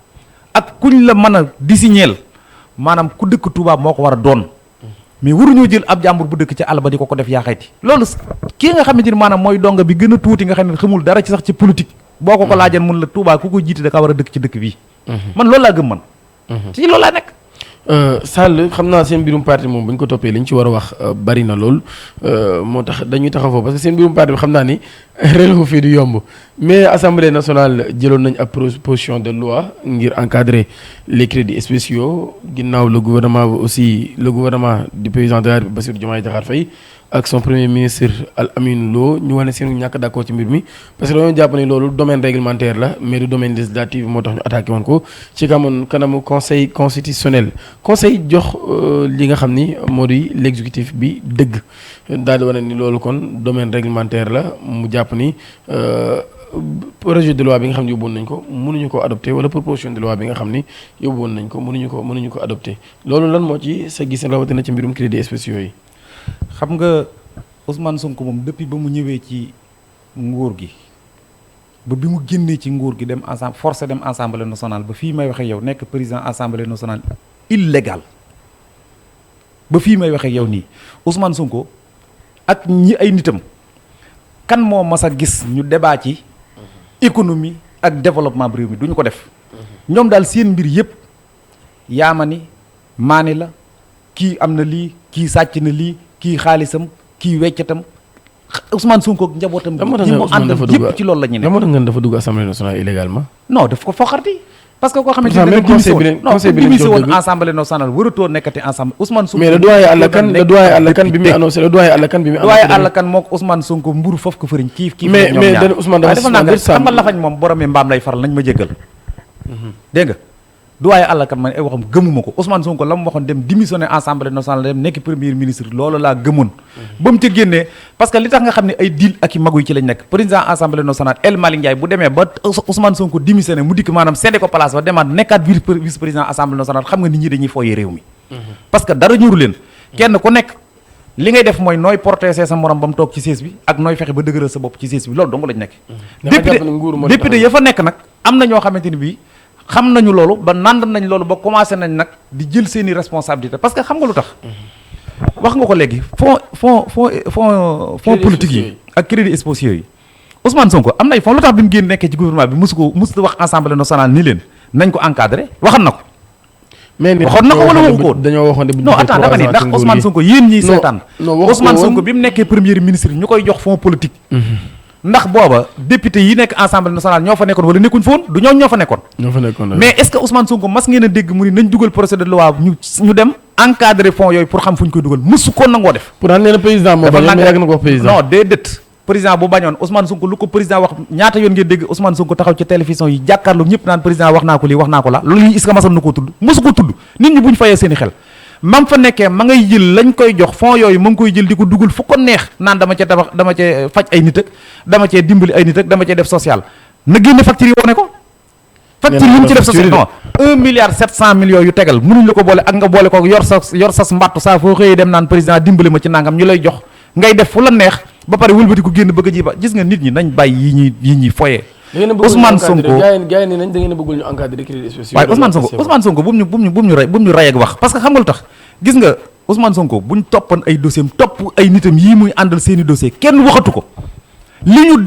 ak kuñ la mën a désigner maanaam ku dëkk Touba moo ko war a doon mais waruñoo jël ab jàmbur bu dëkk ci àll ba di ko def yaa xayti loolu kii nga xamante ni maanaam mooy donga bi gën a tuuti nga xam ne xamul dara ci sax ci politique boo ko laajan mun la Touba ku ko jiite da ka war a dëkk ci dëkk bii man loolu laa gëm man ci loolu laa nekk Sall xam naa seen mbirum parti moom bu ñu ko toppee li ñu ci war a wax bari na lool moo tax dañuy taxaw foofu parce que seen mbirum parti bi xam naa ni relevé fii du yomb mais assemblée nationale jëloon nañ ab proposition de loi ngir encadrer les crédits spéciaux ginnaaw le gouvernement du président de la République Bassirou Diomaye Diakhar Faye ak son premier ministre Al Amine Lo ñu wane seen ñàkk d'accord ci mbir mi parce que dañoo jàpp ne loolu domaine réglementaire la mais du domaine législatif moo tax ñu attaqué woon ko ci kanamu conseil constitutionnel conseil jox li nga xam ni moo di l'exécutif bi dëgg daal di wane ni loolu kon domaine réglementaire la mu jàpp ni projet de loi bi nga xam ne yóbbuwoon nañ ko mënuñu ko adopté wala proposition de loi bi nga xam ni yóbbuwoon nañ ko mënuñu ko adopté loolu lan moo ci sa gis rawatina ci mbirum crédits spéciaux yi. xam nga Ousmane Sonko moom depuis ba mu ñëwee ci nguur gi ba bi mu génnee ci nguur gi dem forcé dem assemblée nationale ba fii may waxee yow nekk président assemblée nationale illégal ba fii may waxee yow nii Ousmane Sonko ak ñi ay nitam kan moo mas a gis ñu débat ci économie ak développement réew mi duñu ko def ñoom daal seen mbir yëpp yaama ni maani la kii am na lii kii sàcc na lii kii xaalisam kii weccatam Ousmane Sonko ak njabootam. ñi mu àndal yëpp ci loolu la ñu ne. dama ngeen dafa dugg assemblée nationale illégalement. non daf ko foxarti. parce que koo xamante Pourtant, ne même conseil bi leen- conseil bi leen démissé jox woon dëgg. assemblée nationale waratoo nekkati ensemble Ousmane Sonko mais le doyen Alla Kane bi muy annoncé le doyen Alla Kane bi muy annoncé. doyen Alla Kane moo ko Ousmane Sonko mburu foofu ko fëriñ kiif mais ñoom mais ñaar. dañu Ousmane dafa waaye dafa naan suspendre xam nga lafañ moom boromee mbaam lay faral nañ ma jéggal dégg nga doyen Alla Kane man ay waxam gëmuma ko Ousmane Sonko la mu waxoon dem démissionner assemblée nationale dem nekk premier ministre loolu laa gëmoon ba mu ca génnee parce que li tax nga xam ne ay deal ak i magu yi ci lañ nekk président assemblée nationale El Malick Ndiaye bu demee ba Ousmane Sonko démissionné mu dikk maanaam cédé ko place ba demaat nekkaat vice président assemblée nationale xam nga nit ñi dañuy fooyee réew mi parce que dara ñuru leen kenn ku nekk li ngay def mooy nooy protéger sa morom ba mu toog ci siège bi ak nooy fexe ba dëgëral sa bopp ci siège bi loolu dong lañ nekk député député ya fa nekk nag am na ñoo xamante ni bii xam nañu loolu ba nand nañ loolu ba commencé nañ nag di jël seeni responsabilité parce que xam nga lu tax wax nga ko léegi fonds politique yi ak crédit spéciaux yi Ousmane Sonko am na ay fonds lu tax bi mu génn nekkee ci gouvernement bi musu wax assemblée nationale ni leen nañ ko encadré waxan na ko mais waxoon na ko wala waxu ko dañoo waxoon ne non attends dama ni ndax Ousmane Sonko yéen ñiy seetaan Ousmane Sonko bi mu nekkee premier ministre ñu koy jox fonds politique ndax booba député yi nekk assemblée nationale ñoo fa nekkoon wala nekkuñ fa woon du ñoo fa nekkoon mais est-ce que Ousmane Sonko mas ngeen a dégg mu ni nañ dugal procès de loi ñu dem encadrer fonds yooyu pour xam fu ñu koy dugal mësu ko nangoo def pourtant nee na président moo bañ mais yàgg na ko wax président non déedéet président bu bañoon Ousmane Sonko lu ko président wax ñaata yoon ngeen dégg Ousmane Sonko taxaw ci télévision yi jàkkaarloo ñëpp naan président wax naa ko lii wax naa ko la loolu est-ce que masoon na koo tudd mësu ko tudd nit ñi bu ñu fayee seen i xel mam fa nekkee ma ngay jël lañ koy jox fonds yooyu ma ngi koy jël di ko dugal fu ko neex naan dama cee tabax dama cee faj ay nit ak dama cee dimbali ay nit ak dama cee def social na génne facture yi wane ko facture yi mu ci def social non 1 milliard 700 millions yu tegal mënuñ la ko boole ak nga boole ko yor sas mbattu saa foo xëyee dem naan président dimbali ma ci nangam ñu lay jox ngay def fu la neex ba pare wëlbati ko génn bëgg a ji ba gis nga nit ñi nañ bàyyi yi ñuy foyee Ousmane Sonko gars yi nañ da ngeen a bëggul ñu encadrer crédit spéciaux waaye Ousmane Sonko bu mu ñu ray ak wax parce que xam nga lu tax gis nga Ousmane Sonko buñ toppan ay dossier am topp ay nitam yii muy àndal seeni dossier kenn waxatu ko li ñu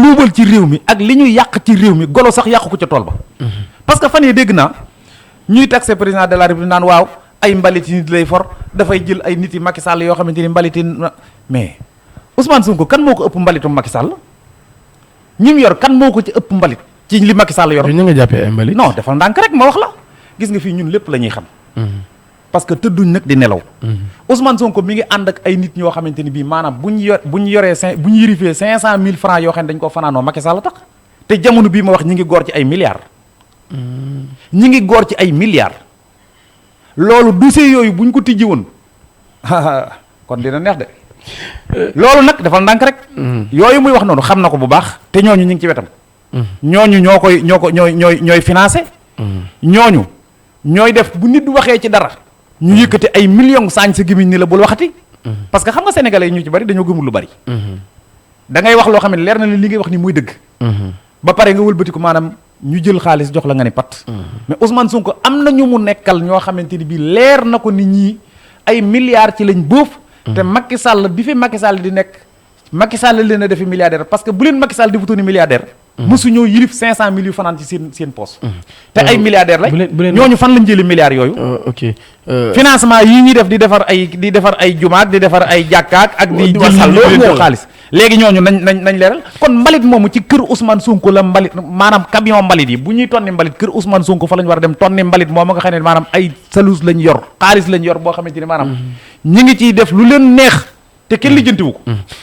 luubal ci réew mi ak li ñu yàq ci réew mi golo sax yàqu ko ca tool ba parce que fan yii dégg naa ñuy taxé président de la République naan waaw ay mbalit yi nit lay for dafay jël ay nit yi Macky Sall yoo xamante ni mbalit yi mais Ousmane Sonko kan moo ko ëpp mbalitum Macky Sall ñi mu yor kan moo ko ci ëpp mbalit ci li Macky Sall yor ñu nga jàppee ay mbalit non defal ndànk rek ma wax la gis nga fii ñun lépp la ñuy xam parce que tëdduñ nag di nelaw Ousmane Sonko mi ngi ànd ak ay nit ñoo xamante ni bii maanaam bu ñu yoree bu ñu yërifee 500 000 francs yoo xam ne dañ ko fanaanoo Macky Sall tax te jamono bii ma wax ñi ngi góor ci ay milliards ñi ngi góor ci ay milliards loolu dossier yooyu bu ñu ko tijji woon kon dina neex de loolu nag defal ndànk rek yooyu muy wax noonu xam na ko bu baax te ñooñu ñu ngi ci wetam ñooñu ñooy financé ñooñu ñooy def bu nit waxee ci dara ñu yëkkati ay millions saañ sa gémmiñ ni la bul waxati parce que xam nga sénégalais yi ñu ci bari dañoo gëmul lu bari da ngay wax loo xam ne leer na li ngay wax ni mooy dëgg ba pare nga wëlbati ko maanaam ñu jël xaalis jox la nga ni pat mais Ousmane Sonko am na ñu mu nekkal ñoo xamante ni bii leer na ko nit ñi ay milliards ci lañ boof te Macky Sall bi fi Macky Sall di nekk Macky Sall leen a defi milliardaire parce que bu leen Macky Sall di futooni milliardaire mësu ñoo yilif 500 000 yu fanaan ci seen poste te ay milliardaire lañ ñooñu fan lañ jëli milliards yooyu ok financement yi ñuy def di defar ay jumaak di defar ay jàkkaak ak di jël loolu xaalis léegi ñooñu nañ leeral kon mbalit moomu ci kër Ousmane Sonko la mbalit maanaam camion mbalit yi bu ñuy tonni mbalit kër Ousmane Sonko fa lañ war a dem tonni mbalit moomu nga xam ne maanaam ay salus lañ yor xaalis lañ yor boo xamante ni maanaam ñi ngi ciy def lu leen neex te kenn lijjantiwu ko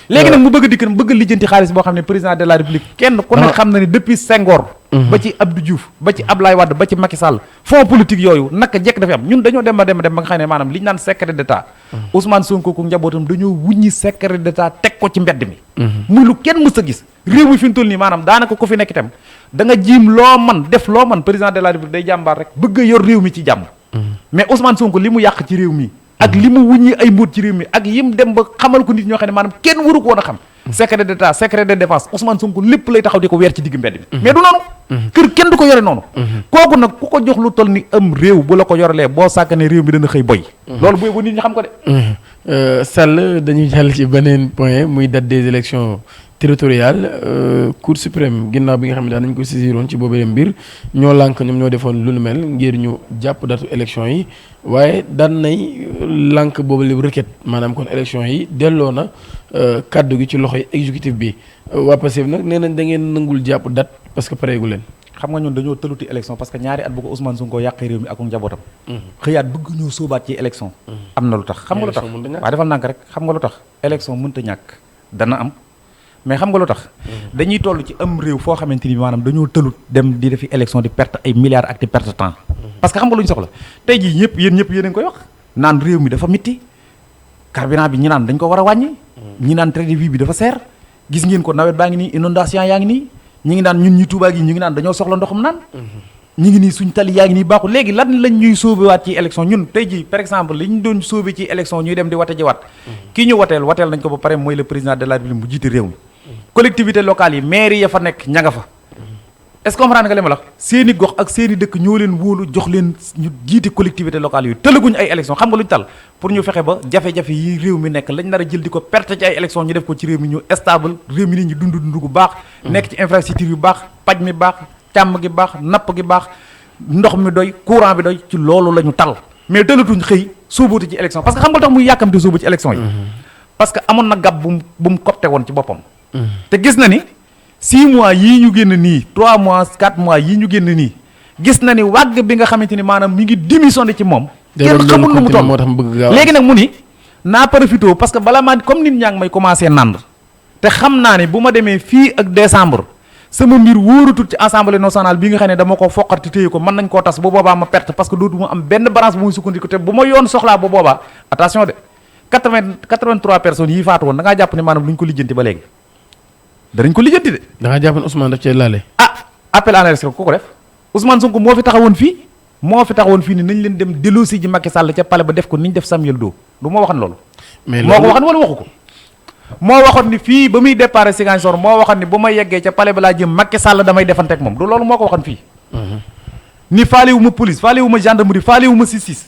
léegi nag mu bëgg a dikk bëgg a lijjanti xaalis boo xam ne président de la république kenn ku nekk xam na ni depuis Senghor ba ci Abdou Diouf ba ci Abdoulaye Wade ba ci Macky Sall fonds politique yooyu naka jekk dafa am ñun dañoo dem ba nga xam ne maanaam li ñu naan secret d'état Ousmane Sonko ku njabootam dañoo wuññi secret d'état teg ko ci mbedd mi muy lu kenn mës a gis réew mi fi mu toll nii maanaam daanaka ko fi nekk itam da nga jiim loo man def loo man président de la république day jàmbaar rek bëgg a yor réew mi ci jàmm mais Ousmane Sonko li mu yàq ci réew mi ak li mu wuññi ay mbóot ci réew mi ak yim dem ba xamal ko nit ñoo xam ne maanaam kenn waru ko woon a xam secret d'état secret de défense Ousmane Sonko lépp lay taxaw di ko weer ci digg mbedd mi mais du noonu kër kenn du ko yore noonu kooku nag ku ko jox lu toll ni am réew bu la ko yorelee boo sàgganee réew mi dana xëy boy loolu bu nit ñi xam ko de Sall dañuy jàll ci beneen point muy date des élections territoriales Cour suprême ginnaaw bi nga xam ne daan nañ ko saisiroon ci boobee mbir ñoo lànk ñoom ñoo defoon lu nu mel ngir ñu jàpp datu élection yi waaye daan nay lànk boobu lépp requête maanaam kon élection yi delloo na kàddu gi ci loxoy exécutif bi waa Pastef nag nee nañ da ngeen nangul jàpp date parce que pareegu leen xam nga ñun dañoo tëluti élection parce que ñaari at bu ko Ousmane Sonko yàqee réew mi ak njabootam. xëyaat bëgg ñoo sóobaat ci élection. am na lu tax xam nga lu tax waaye defal nànk rek xam nga lu tax élection mënta ñàkk dana am mais xam nga lu tax. dañuy toll ci am réew foo xamante ni maanaam dañoo tëlut dem di defi élection di perte ay milliards ak di perte temps. parce que xam nga lu ñu soxla tey jii ñëpp yéen a ngi koy wax naan réew mi dafa mitti carburant bi ñi naan dañ ko war a wàññi. ñi naan train de vie bi dafa seer gis ngeen ko nawet baa ngi nii inondation yaa ngi nii ñi ngi naan ñun ñi Touba gi ñu ngi naan dañoo soxla ndoxum naan. ñi ngi nii suñ tali yaa ngi nii baaxul léegi lan lañ ñuy sóobewaat ci élection ñun tey jii par exemple li ñu doon sóobe ci élection ñuy dem di wate ji waat kii ñu wateel nañ ko ba pare mooy le président de la République mu jiite réew mi collectivité locale yi maire ya fa nekk ña nga fa est-ce que comprendre nga li ma la wax seeni gox ak seeni dëkk ñoo leen wóolu jox leen ñu jiite collectivité locale yooyu tëlaguñ ay élection xam nga lu ñu tal pour ñu fexe ba jafe-jafe yi réew mi nekk lañ nar a jël di ko perte ci ay élection ñu def ko ci réew mi ñu stable réew mi nit ñi dund gu baax nekk ci infrastructure yu baax paj mi baax càmm gi baax napp gi baax ndox mi doy courant bi doy ci loolu la ñu tal mais tëlatuñ xëy sóobuuti ci élection parce que xam nga tax muy yàkkamte sóobu ci élection yi parce que amoon na gab bu mu copte woon ci boppam te gis na ni 6 mois yii ñu génn nii 3 mois 4 mois yii ñu génn nii gis na ni wàgg bi nga xamante ni maanaam mi ngi démissionné ci moom kenn xamul nu mu toll léegi nag mu ni naa profité parce que bala maa comme nit ñaa ngi may commencé nand te xam naa ne bu ma demee fii ak décembre sama mbir wóoratul ci assemblée nationale bi nga xam ne dama ko foqarti téye ko mën nañ koo tas bu boobaa ma perte parce que dootuma am benn branche bu muy sukkandiku te bu ma yoon soxlaa bu boobaa attention de 83 personnes yi faatu woon da ngaa jàpp ne maanaam lu ñu ko lijjanti ba léegi danañ ko lijjanti de. da ngaa jàpp ne Ousmane daf cee laale. appel à la ku ko def Ousmane Sonko moo fi taxawoon fii ni nañ leen dem delloosi ji Macky Sall ca palais ba def ko ni ñu def Samuel Doe du moo waxoon loolu. mais moo ko waxoon wala waxu ko. moo waxoon ni fii ba muy départ Ziguinchor moo waxoon ni bu ma yeggee ca palais ba laa jëm Macky Sall damay defante ak moom du loolu moo ko waxoon fii. ni faale wu ma police faale wu ma gendarmerie faale wu ma justice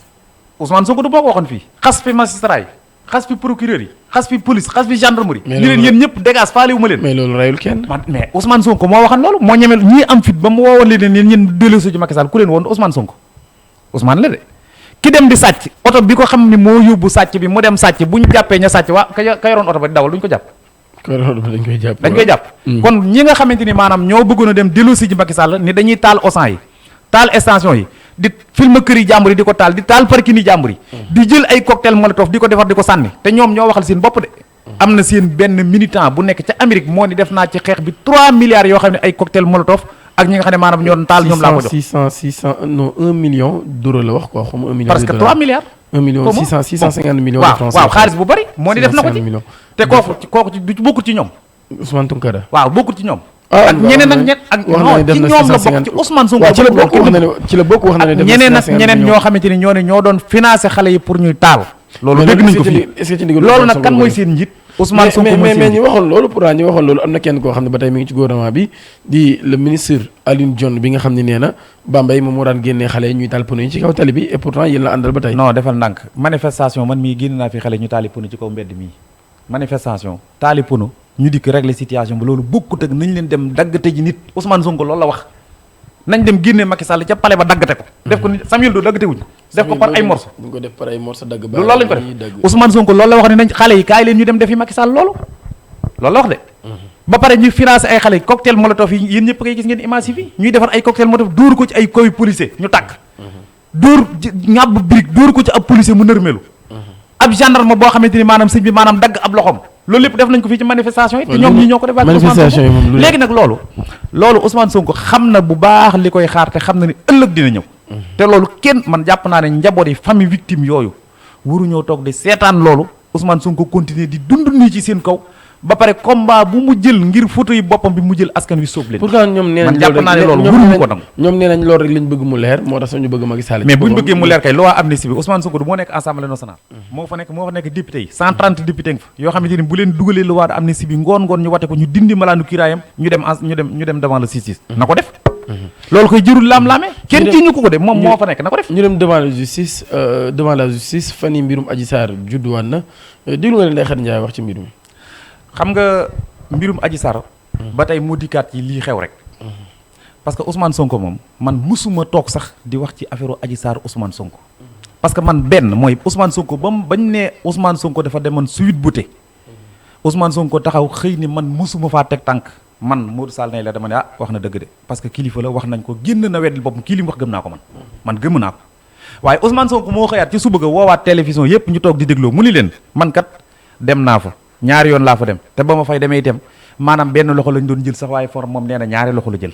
Ousmane Sonko du moo ko waxoon fii xas fi magistrat yi xas fi procureur yi xas fi police xas fi gendarmerie. ni leen yéen ñëpp dégage faale wu ma leen. mais loolu rayul kenn. mais Ousmane Sonko moo waxoon loolu moo ñemel ñii am fit ba mu woowoon leen ne ñeen delloosi ji Macky Sall ku leen woon Ousmane Sonko Ousmane la de. ki dem di sàcc oto bi ko xam ni moo yóbbu sàcc bi mu dem sàcc bu ñu jàppee ña sàcc waa ka yoroon oto ba di dawal duñ ko jàpp. dañ koy jàpp. kon ñi nga xamante ni maanaam ñoo bëggoon a dem delloosi ji Macky Sall ni dañuy taal Auchan yi taal station yi di film kër yi jàmbur yi di ko taal di taal parking yi jàmbur yi di jël ay cocktail molotov di ko defar di ko sànni te ñoom ñoo waxal seen bopp de. am na seen benn militant bu nekk ca Amérique moo ni def naa ci xeex bi 3 milliards yoo xam ne ay cocktail molotov ak ñi nga xam ne maanaam ñoo doon taal ñoom laa ko jox 600 non 1 million d'euros la wax quoi xam 1 million parce que 3 milliards 1 million 650 millions de francs waaw xaalis bu bari moo ni def na ko ci te kooku ci du bokkul ci ñoom Ousmane Tounkara waaw bokkul ci ñoom ak ñeneen ak ak non ci ñoom la bokk ci Ousmane Sonko ci la bokk wax na ne def ñeneen ak ñeneen ñoo xamante ni ñoo doon financé xale yi pour ñuy taal loolu dégg nañ ko fii loolu nag kan mooy seen njiit Ousmane Sonko mais ñi waxoon loolu pourtant ñi waxoon loolu am na kenn koo xam ne ba tey mi ngi ci gouvernement bi di le ministre Alioune Dione bi nga xam ne nee na Bambey moom moo daan génnee xale yi ñuy taal pono yi ci kaw tali bi et pourtant yéen la àndal ba tey non defal ndànk manifestation man mii génn naa fi xale ñu taali pono ci kaw mbedd mii manifestation taali pono ñu dikk régler situation bi loolu bokkut ak nañ leen dem daggate ji nit Ousmane Sonko loolu la wax nañ dem génne Macky Sall ca palais ba daggate ko def ko ni Samuel Doe daggate wuñ ko def ko par ay morceaux buñ ko def par ay morceaux dagg ba loolu lañ ko def Ousmane Sonko loolu la wax ne nañ xale yi kaay leen ñu dem defi Macky Sall loolu la wax de ba pare ñu financé ay xale yi cocktail molotov yi yéen ñëpp koy gis ngeen image yi fii ñuy defar ay cocktail molotov dóor ko ci ay koy policier ñu tàkk dóor ñàbb brique dóor ko ci ab policier mu nërmelu ab gendarme boo xamante ni maanaam sëñ bi maanaam dagg ab loxom loolu lépp def nañ ko fii ci manifestation yi te ñoom ñi ñoo ko def manifestation yi moom léegi nag loolu Ousmane Sonko xam na bu baax li koy xaar te xam na ni ëllëg dina ñëw te loolu kenn man jàpp naa ne njaboot yi famille victime yooyu waruñoo toog di seetaan loolu Ousmane Sonko continuer di dund nii ci seen kaw ba pare combat bu mu jël ngir photo yi boppam bi mu jël askan wi sóob leen pourtant ñoom nee nañ man jàpp naa ne loolu waruñu ko nangu ñoom nee nañ loolu rek lañ bëgg mu leer moo tax sax ñu bëgg Macky Sall mais buñ bëggee mu leer kay loi amnistie bi Ousmane Sonko du moo nekk assemblée nationale moo fa nekk député yi 130 député nga fa yoo xamante ni bu leen dugalee loi amnistie bi ngoon ñu wate ko ñu dindi malaanu kiraayam ñu dem devant le justice na ko def loolu koy jërul laam-laame kenn ci ñu ko de moom moo fa nekk na ko def ñu dem devant la justice fan yi mbirum Adji Sarr judduwaat na déglu nga leen Ndeye Khady Ndiaye wax ci mbirum xam nga mbirum Adji Sarr ba tey moo dikkaat yi lii xew rek parce que Ousmane Sonko moom man musuma toog sax di wax ci affaire Adji Sarr Ousmane Sonko parce que man benn mooy Ousmane Sonko bañ ne Ousmane Sonko dafa demoon Sweet Beauté Ousmane Sonko taxaw xëy ni man musuma faa teg tànk man Modou Sall nay la dama ne wax na dëgg de parce que kilifa la wax nañ ko génn na weddil boppam kii li mu wax gëm naa ko man gëm naa ko waaye Ousmane Sonko moo xëyaat ci suba ga woowaat télévision yépp ñu toog di dégloo mu ni leen man kat dem naa fa ñaari yoon laa fa dem te ba ma fay demee itam maanaam benn loxo lañ doon jël sax waaye for moom nee na ñaari loxo la jël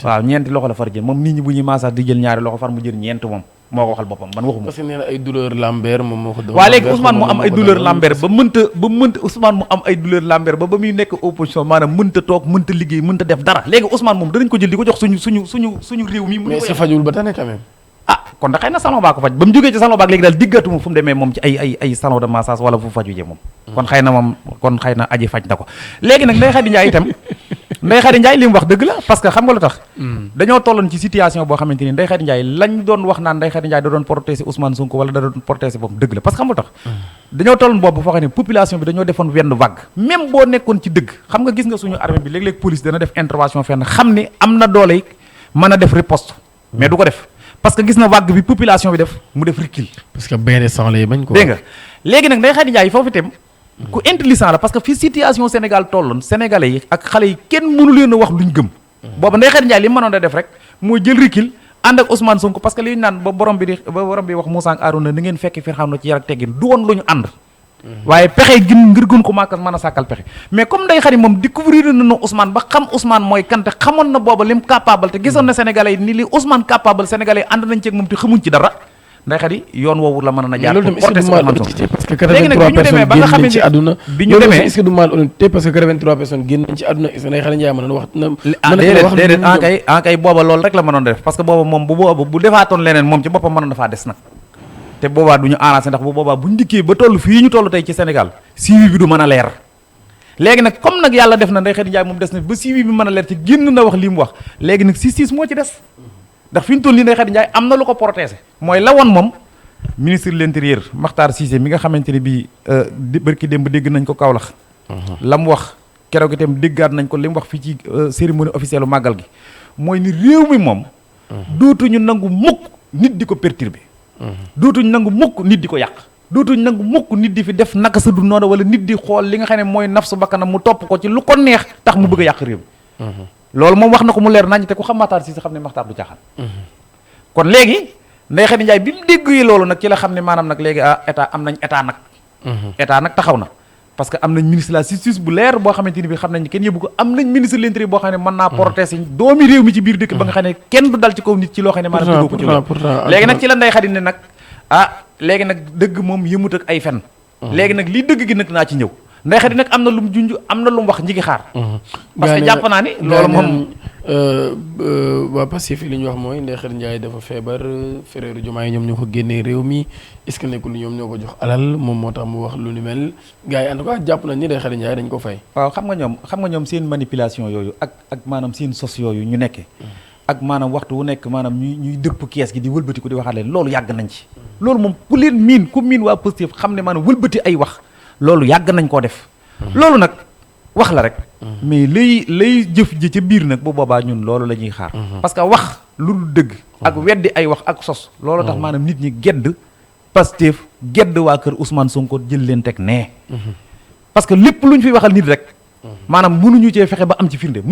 waaw ñeenti loxo la far jël moom nit ñi bu ñuy maasaas di jël ñaari loxo far mu jël ñeent moom moo ko waxal boppam man waxuma parce que nee na ay douleur lambert moom moo ko waaw léegi Ousmane mu am ay douleur lambert ba mënta Ousmane mu am ay douleur lambert ba muy nekk opposition maanaam mënta toog mënta liggéey mënta def dara léegi Ousmane moom danañ ko jël di ko jox suñu réew mi mais si fajul ba tane quand même kon da xëy na salon baa ko faj ba mu jógee ci salon baak léegi daal diggatuma fu mu demee moom ci ay salon de massage wala fu faju je moom kon xëy na aji faj na ko léegi nag Ndeye Khady Ndiaye itam Ndeye Khady Ndiaye li mu wax dëgg la parce que xam nga lu tax dañoo tolloon ci situation boo xamante ni Ndeye Khady Ndiaye lañ doon wax naan Ndeye Khady Ndiaye da doon protéger Ousmane Sonko wala da doon protéger boobu dëgg la parce que xam nga lu tax dañoo tolloon boobu foo xam ne population bi dañoo defoon wenn vague même boo nekkoon ci dëgg xam nga gis nga suñu armée bi léeg-léeg police dana def intervention fenn xam ni am na doole yi mën a def riposte mais du ko def parce que gis na vague bi population bi def mu def recul. parce que benn sang lay bañ ko. dégg nga léegi nag Ndeye Khady Ndiaye foofu itam ku intelligent la parce que fi situation Sénégal tolloon sénégalais yi ak xale yi kenn mënu leen a wax luñ gëm. booba Ndeye Khady Ndiaye li mu mënoon a def rek mooy jël recul ànd ak Ousmane Sonko parce que li ñu naan ba borom bi wax Moussa ak Arouna ni ngeen fekk fi xam na ci yar ak teggin du woon lu ñu ànd. waaye pexe ngir gën ko màkk mën a sàkkal pexe mais comme Ndeye Khady moom découvrir nañu Ousmane ba xam Ousmane mooy kan te xamoon na booba lim capable te gisoon na sénégalais yi ni li Ousmane capable sénégalais yi ànd nañ ci ak moom te xamuñ ci dara Ndeye Khady yoon woowu la mën a jaar pour porter Ousmane Sonko parce que 83 personnes génn nañ ci àdduna bi ñu demee est-ce que du mal honnêteté parce que 83 personnes génn nañ ci àdduna est-ce que Ndeye Khady Ndiaye mën na wax déedéet kay booba loolu rek la mënoon def parce que booba moom bu defaatoon leneen moom ci boppam mënoon dafaa des nag te boobaa du ñu arrangé ndax bu boobaa bu ñu dikkee ba toll fii ñu toll tey ci Sénégal suivi bi du mën a leer léegi nag comme nag yàlla def na Ndeye Khady Ndiaye moom des na ba suivi bi mën a leer te génn na wax li mu wax léegi nag justice moo ci des ndax fi ñu toll nii Ndeye Khady Ndiaye am na lu ko protégé mooy la woon moom ministre de l'intérieur Makhtar Cissé mi nga xamante ne bii barki démb dégg nañ ko Kaolack la mu wax keroog itam déggaat nañ ko li mu wax fii ci cérémonie officielle màggal gi mooy ni réew mi moom dootuñu nangu mukk nit di ko perturbé dootuñ nangu mukk nit di ko yàq dootuñ nangu mukk nit di fi def naka sa du noonu wala nit di xool li nga xam ne mooy nafsu bakkanam mu topp ko ci lu ko neex tax mu bëgg a yàq réew mi loolu moom wax na ko mu leer nañ te ku xam Makhtar Cissé xam ne Makhtar du caaxaan kon léegi Ndeye Khady Ndiaye bi mu dégg yi loolu nag ci la xam ne maanaam nag léegi état am nañ état nag état nag taxaw na parce que am nañ ministre de la justice bu leer boo xamante ni bi xam nañ kenn yëbbu ko am nañ ministre de l'intérieur boo xam ne mën naa protéger doomi réew mi ci biir dëkk ba nga xam ne kenn du dal ci kaw nit ci loo xam ne maanaam dëggoo ko ci loolu léegi nag ci la Ndeye Khady ne nag léegi nag dëgg moom yëmut ak ay fen léegi nag lii dëgg gi nag naa ci ñëw Ndeye Khady nag am na lu mu junj am na lu mu wax ñi ngi xaar parce que jàpp naa ni loolu moom waa Pastef li ñu wax mooy Ndeye Khady Ndiaye dafa feebar frère Diomaye ñoom ñoo ko génnee réew mi est-ce que nekkul ñoom ñoo ko jox alal moom moo tax mu wax lu ni mel gars yi en tout cas jàpp nañ ni Ndeye Khady Ndiaye dañ ko fay waaw xam nga ñoom seen manipulation yooyu ak maanaam seen sos yooyu ñu nekkee ak maanaam waxtu wu nekk maanaam ñuy dëpp kees gi di wëlbati ko di waxaat leen loolu yàgg nañ ci loolu moom ku leen miin ku miin waa Pastef xam ne maanaam wëlbati ay wax loolu yàgg nañ koo def loolu nag wax la rek mais lay jëf ji ca biir nag bu boobaa ñun loolu la ñuy xaar parce que wax lu dul dëgg ak weddi ay wax ak sos loolu tax maanaam nit ñi gedd Pastef gedd waa kër Ousmane Sonko jël leen teg nee parce que lépp lu ñu fiy waxal nit rek maanaam mënuñu cee fexe ba am ci firnde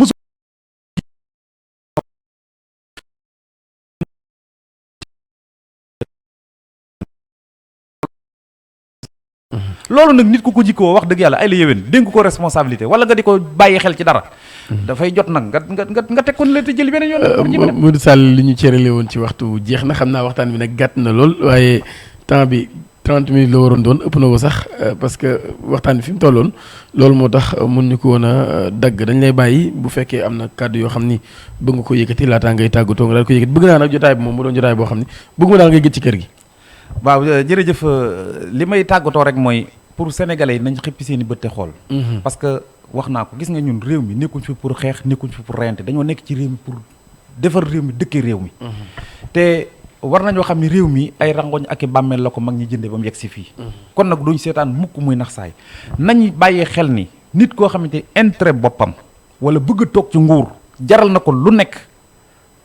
loolu nag nit ku ko jikkoo wax dëgg yàlla ay la yéwén dénk ko responsabilité wala nga di ko bàyyi xel ci dara dafay jot nag nga teg ko ne la te jël beneen yoon Modou Sall li ñu cërale woon ci waxtu jeex na xam naa waxtaan bi nag gàtt na lool waaye temps bi 30 minutes la waroon doon ëpp na ko sax parce que waxtaan bi fi mu tolloon loolu moo tax mun ñu ko woon a dagg dañ lay bàyyi bu fekkee am na kàddu yoo xam ni bëgg nga ko yëkkati laataa ngay tàggatoo nga daal ko yëkkati bëgg naa nag jotaay bi moom mu doon jotaay boo xam ni bëgg ma daal ngay gëj ci kër gi waaw jërëjëf li may tàggatoo rek mooy pour sénégalais yi nañ xippi seen i bët te xool parce que wax naa ko gis nga ñun réew mi nekkuñ fi pour xeex nekkuñ fi pour reyante dañoo nekk ci réew mi pour defar réew mi dëkkee réew mi te war nañoo xam ni réew mi ay rangoñ ak i bàmmeel la ko mag ñi jënde ba mu yegg si fii kon nag duñ seetaan mukk muy nax saay nañ bàyyee xel ni nit koo xamante intérêt boppam wala bëgg a toog ci nguur jaral na ko lu nekk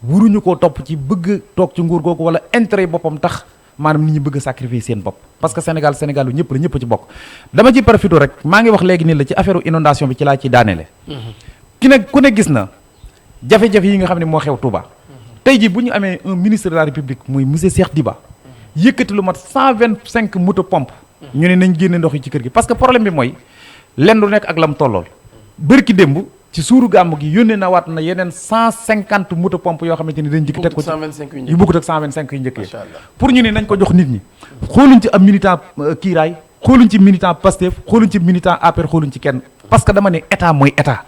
wuruñu koo topp ci bëgg toog ci nguur googu wala intérêt boppam tax maanaam nit ñi bëgg a sacrifier seen bopp parce que Sénégal lu ñëpp la ñëpp ci bokk dama ci profité rek maa ngi wax léegi nii la ci affaire inondation bi ci laa ciy daaneele ku ne gis na jafe-jafe yi nga xam ne moo xew Touba tey jii bu ñu amee un ministre de la République muy monsieur Cheikh Diba yëkkati lu mat 125 moto pompe ñu ne nañ génne ndox yi ci kër gi parce que problème bi mooy lenn lu nekk ak lam tollool bërki démb ci suuru gàmmu gi yónnee na waat na yeneen 150 moto pompe yoo xamante ni dañ jëkk teg ko ci yu bokkut ak 125 yu njëkk yi pour ñu ne nañ ko jox nit ñi xooluñ ci am militant kiiraay xooluñ ci militant Pastef xooluñ ci militant APR xooluñ ci kenn parce que dama ne état mooy état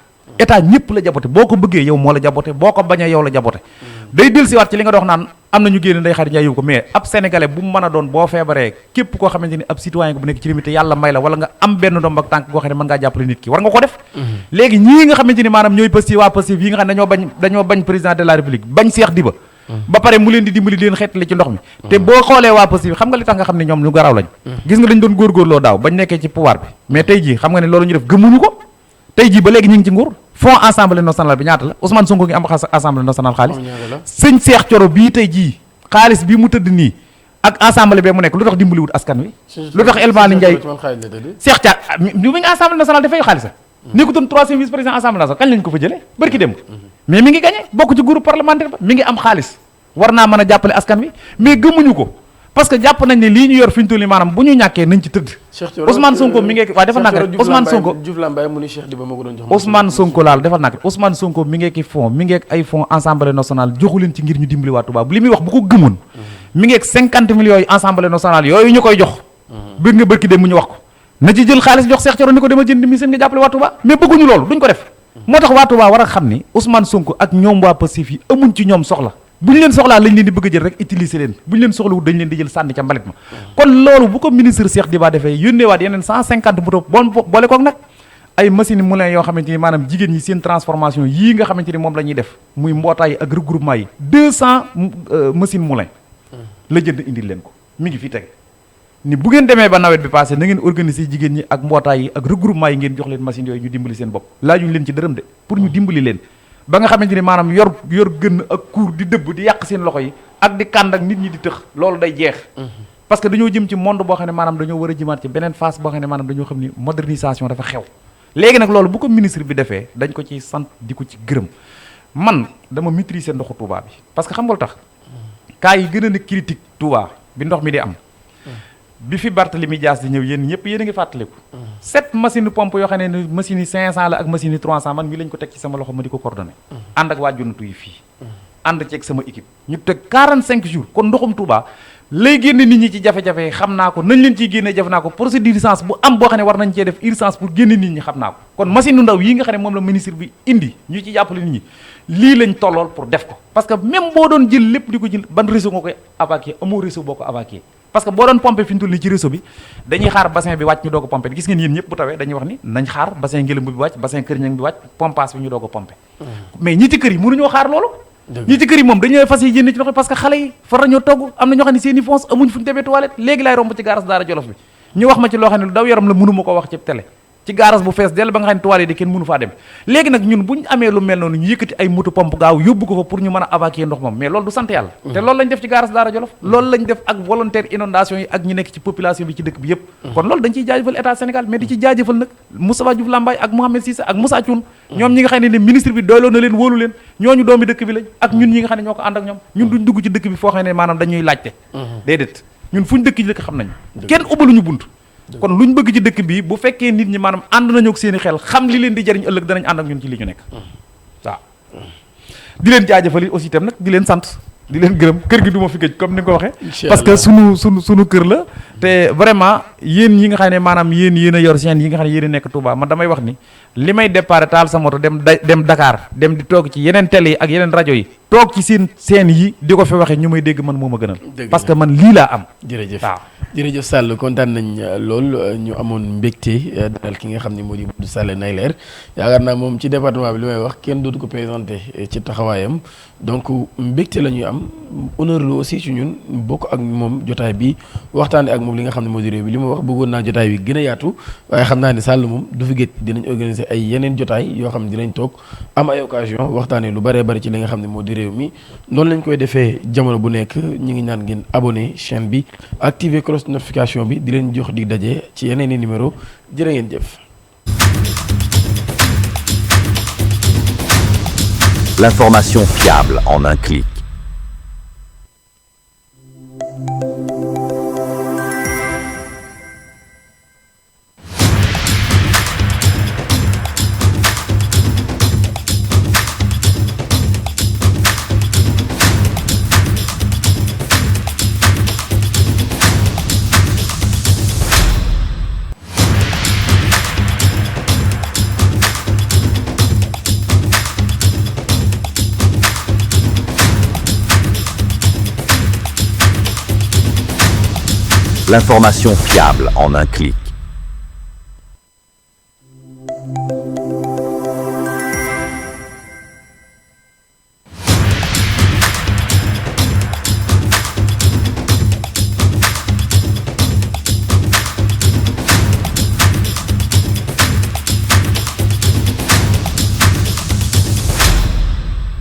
ñëpp la jabote boo ko bëggee yow moo la jabote boo ko bañee yow la jabote day del si waat ci li nga dox naan am na ñu génn Ndeye Khady Ndiaye yóbbu ko mais ab sénégalais bu mu mën a doon boo feebaree képp koo xamante ni ab citoyen bu nekk ci réew mi te yàlla may la wala nga am benn ndomb ak tànk goo xam ne mën ngaa jàppale nit ki war nga ko def léegi ñii nga xamante ni maanaam ñooy Pastef waa Pastef yi nga xam ne dañoo bañ président de la république bañ Cheikh Diba ba pare mu leen di dimbali di leen xeetali ci ndox mi te boo xoolee waa Pastef xam nga li tax nga xam ne ñoom ñu garaaw lañ gis nga dañ doon góorgóorloo daaw bañ nekkee ci pouvoir bi mais tey jii xam nga ne loolu ñu def gëmuñu ko tey jii ba léegi ñu ngi ci nguur fonds assemblée nationale bi ñaata la Ousmane Sonko ngi am assemblée nationale xaalis sëñ Cheikh Thioro bii tey jii xaalis bii mu tëdd nii ak assemblée bee mu nekk lu tax dimbaliwut askan wi lu tax El Malick Ndiaye Cheikh Thiat mi ngi assemblée nationale dafay xaalis nekkutoon troisième vice président assemblée nationale kañ lañ ko fa jëlee bërki démb mais mi ngi gagné bokk ci groupe parlementaire ba mi ngi am xaalis war naa mën a jàppale askan wi mais gëmuñu ko parce que jàpp nañ ne lii ñu yor fi ñu toll nii maanaam bu ñu ñàkkee nañ ci tëdd Ousmane Sonko mi ngi waaye defal naa ko rek Ousmane Sonko Diouf Lambaye mu ni Cheikh Diba moo ko doon jox Ousmane Sonko laal defal naa ko Ousmane Sonko mi ngi ki fonds mi ngi ay fonds assemblée nationale joxu leen ci ngir ñu dimbali waa Touba li muy wax bu ko gëmoon mi ngi 50 millions yi assemblée nationale yooyu ñu koy jox bëgg nga bërki dem mu ñu wax ko na ci jël xaalis jox Cheikh Thioro ni ko dama jënd mi seen nga jàppale waa Touba mais bëgguñu loolu duñ ko def moo tax waa Touba war a xam ni Ousmane Sonko ak ñoom waa Pastef yi amuñ ci ñoom soxla bu ñu leen soxlaa lañ leen di bëgg a jël rek utiliser leen bu ñu leen soxlawut dañ leen di jël sànni ca mbalit ma kon loolu bu ko ministre Cheikh Diba defee yónneewaat yeneen 150 moto boole koog nag ay machine moulin yoo xamante ni maanaam jigéen ñi seen transformation yii nga xamante ni moom la ñuy def muy mbootaay yi ak regroupement yi 200 machine moulin la jënd indil leen ko mi ngi fii tege ni bu ngeen demee ba nawet bi passé na ngeen organiser jigéen ñi ak mbootaay yi ak regroupement yi ngeen jox leen machine yooyu ñu dimbali seen bopp laajuñ leen ci dërëm de pour ñu dimbali leen ba nga xamante ni maanaam yor gën ak kuur di dëbb di yàq seen loxo yi ak di kànd ak nit ñi di tëx loolu day jeex parce que dañoo jëm ci monde boo xam ne maanaam dañoo war a jëmaat ci beneen phase boo xam ne maanaam dañoo xam ni modernisation dafa xew léegi nag loolu bu ko ministre bi defee dañ ko ci sant di ko ci gërëm man dama maîtriser ndoxu Touba bi parce que xam nga lu tax cas yi gën a ne critique Touba bi ndox mi di am bi fi Barthélémy Dias di ñëw yéen ñëpp yéen a ngi fàttaliku 7 machine pompe yoo xam ne machine yi 500 la ak machine yi 300 man mii lañ ko teg ci sama loxo ma di ko coordonné ànd ak waa Jonatu yi fii ànd ceeg sama équipe ñu teg 45 jours kon ndoxum Touba lay génne nit ñi ci jafe-jafe xam naa ko nañ leen ciy génne jafe naa ko procédure d'urgence bu am boo xam ne war nañ cee def urgence pour génne nit ñi xam naa ko kon machine yu ndaw yi nga xam ne moom la ministre bi indi ñu ci jàppale nit ñi lii lañ tollool pour def ko parce que même boo doon jël lépp di ko jël ban réseau nga koy abaqué amoo réseau boo ko abaqué parce que boo doon pompé fi ñu toll nii ci réseau bi dañuy xaar bassin bi wàcc ñu doog a pompé gis ngeen yéen ñëpp bu tawee dañuy wax ni nañ xaar bassin Ngélambu bi wàcc bassin Kër Ñang bi wàcc pompage bi ñu doog a pompé mais ñi ci kër yi mënuñoo xaar loolu ñi ci kër yi moom dañuy fas yi jënd ci loxo parce que xale yi far nañoo togg am na ñoo xam ne seen i fonds amuñ fu ñu demee toilette léegi laay romb ci gaaras Daara Jolof bi ñu wax ma ci loo xam ne lu daw yaram la mënu ma ko wax ci télé ci gaaras bu fees dell ba nga xam ne toilette yi kenn mënu faa dem léegi nag ñun buñ amee lu mel noonu ñu yëkkati ay moto pompe gaaw yóbbu ko fa pour ñu mën a évacuer ndox moom mais loolu du sant yàlla te loolu lañ def ci gaaras Daara Jolof loolu lañ def ak volontaire inondation yi ak ñi nekk ci population bi ci dëkk bi yëpp kon loolu dañ ciy jaajëfal état Sénégal mais di ci jaajëfal nag Moustapha Diouf Lambaye ak Mohamed Cissé ak Moussa Thioune ñoom ñi nga xam ne ministre bi doyloo na leen wóolu leen ñooñu doomi dëkk bi lañ ak ñun ñi nga xam ne ñoo ko ànd ak ñoom ñun duñ dugg ci dëkk bi foo xam ne maanaam dañuy laajte déedéet ñun fuñ dëkk ci dëkk xam nañu kenn ubbaluñu bunt kon luñ bëgg ci dëkk bi bu fekkee nit ñi maanaam ànd nañu ak seeni xel xam li leen di jariñ ëllëg danañ ànd ak ñun ci li ñu nekk waaw di leen jaajëfal it aussi itam nag di leen sant di leen gërëm kër gi du ma fi gëj comme ni nga ko waxee parce que sunu kër la te vraiment yéen ñi nga xam ne maanaam yéen a yor seen yi nga xam ne yéen a nekk Touba man damay wax ni li may départ taal sa moto dem Dakar dem di toog ci yeneen télé yi ak yeneen rajo yi toog ci seen yi di ko fi waxee ñu may dégg man moo ma gënal parce que man lii laa am jërëjëf waaw jërëjëf Sall kontaan nañ lool ñu amoon mbégte dalal ki nga xam ne moo di Modou Sall Nayler yaakaar naa moom ci département bi li may wax kenn dootu ko présenté ci taxawaayam donc mbégte la ñuy am honneur la aussi ci ñun bokk ak moom jotaay bi waxtaane ak moom li nga xam ne moo di réew bi li ma wax bëggoon naa jotaay bi gën a yaatu waaye xam naa ne Sall moom du fi géej dinañ organiser ay yeneen jotaay yoo xam ne dinañ toog am ay occasion waxtaane lu bëree bëri ci li nga xam ne moo di réew mi noonu lañ koy defee jamono bu nekk ñi ngi ñaan ngeen abonné chaîne bi activer cloche notification bi di leen jox dig daje ci yeneen i numéro jërë ngeen jëf L'information fiable en un clic. L'information fiable en un clic.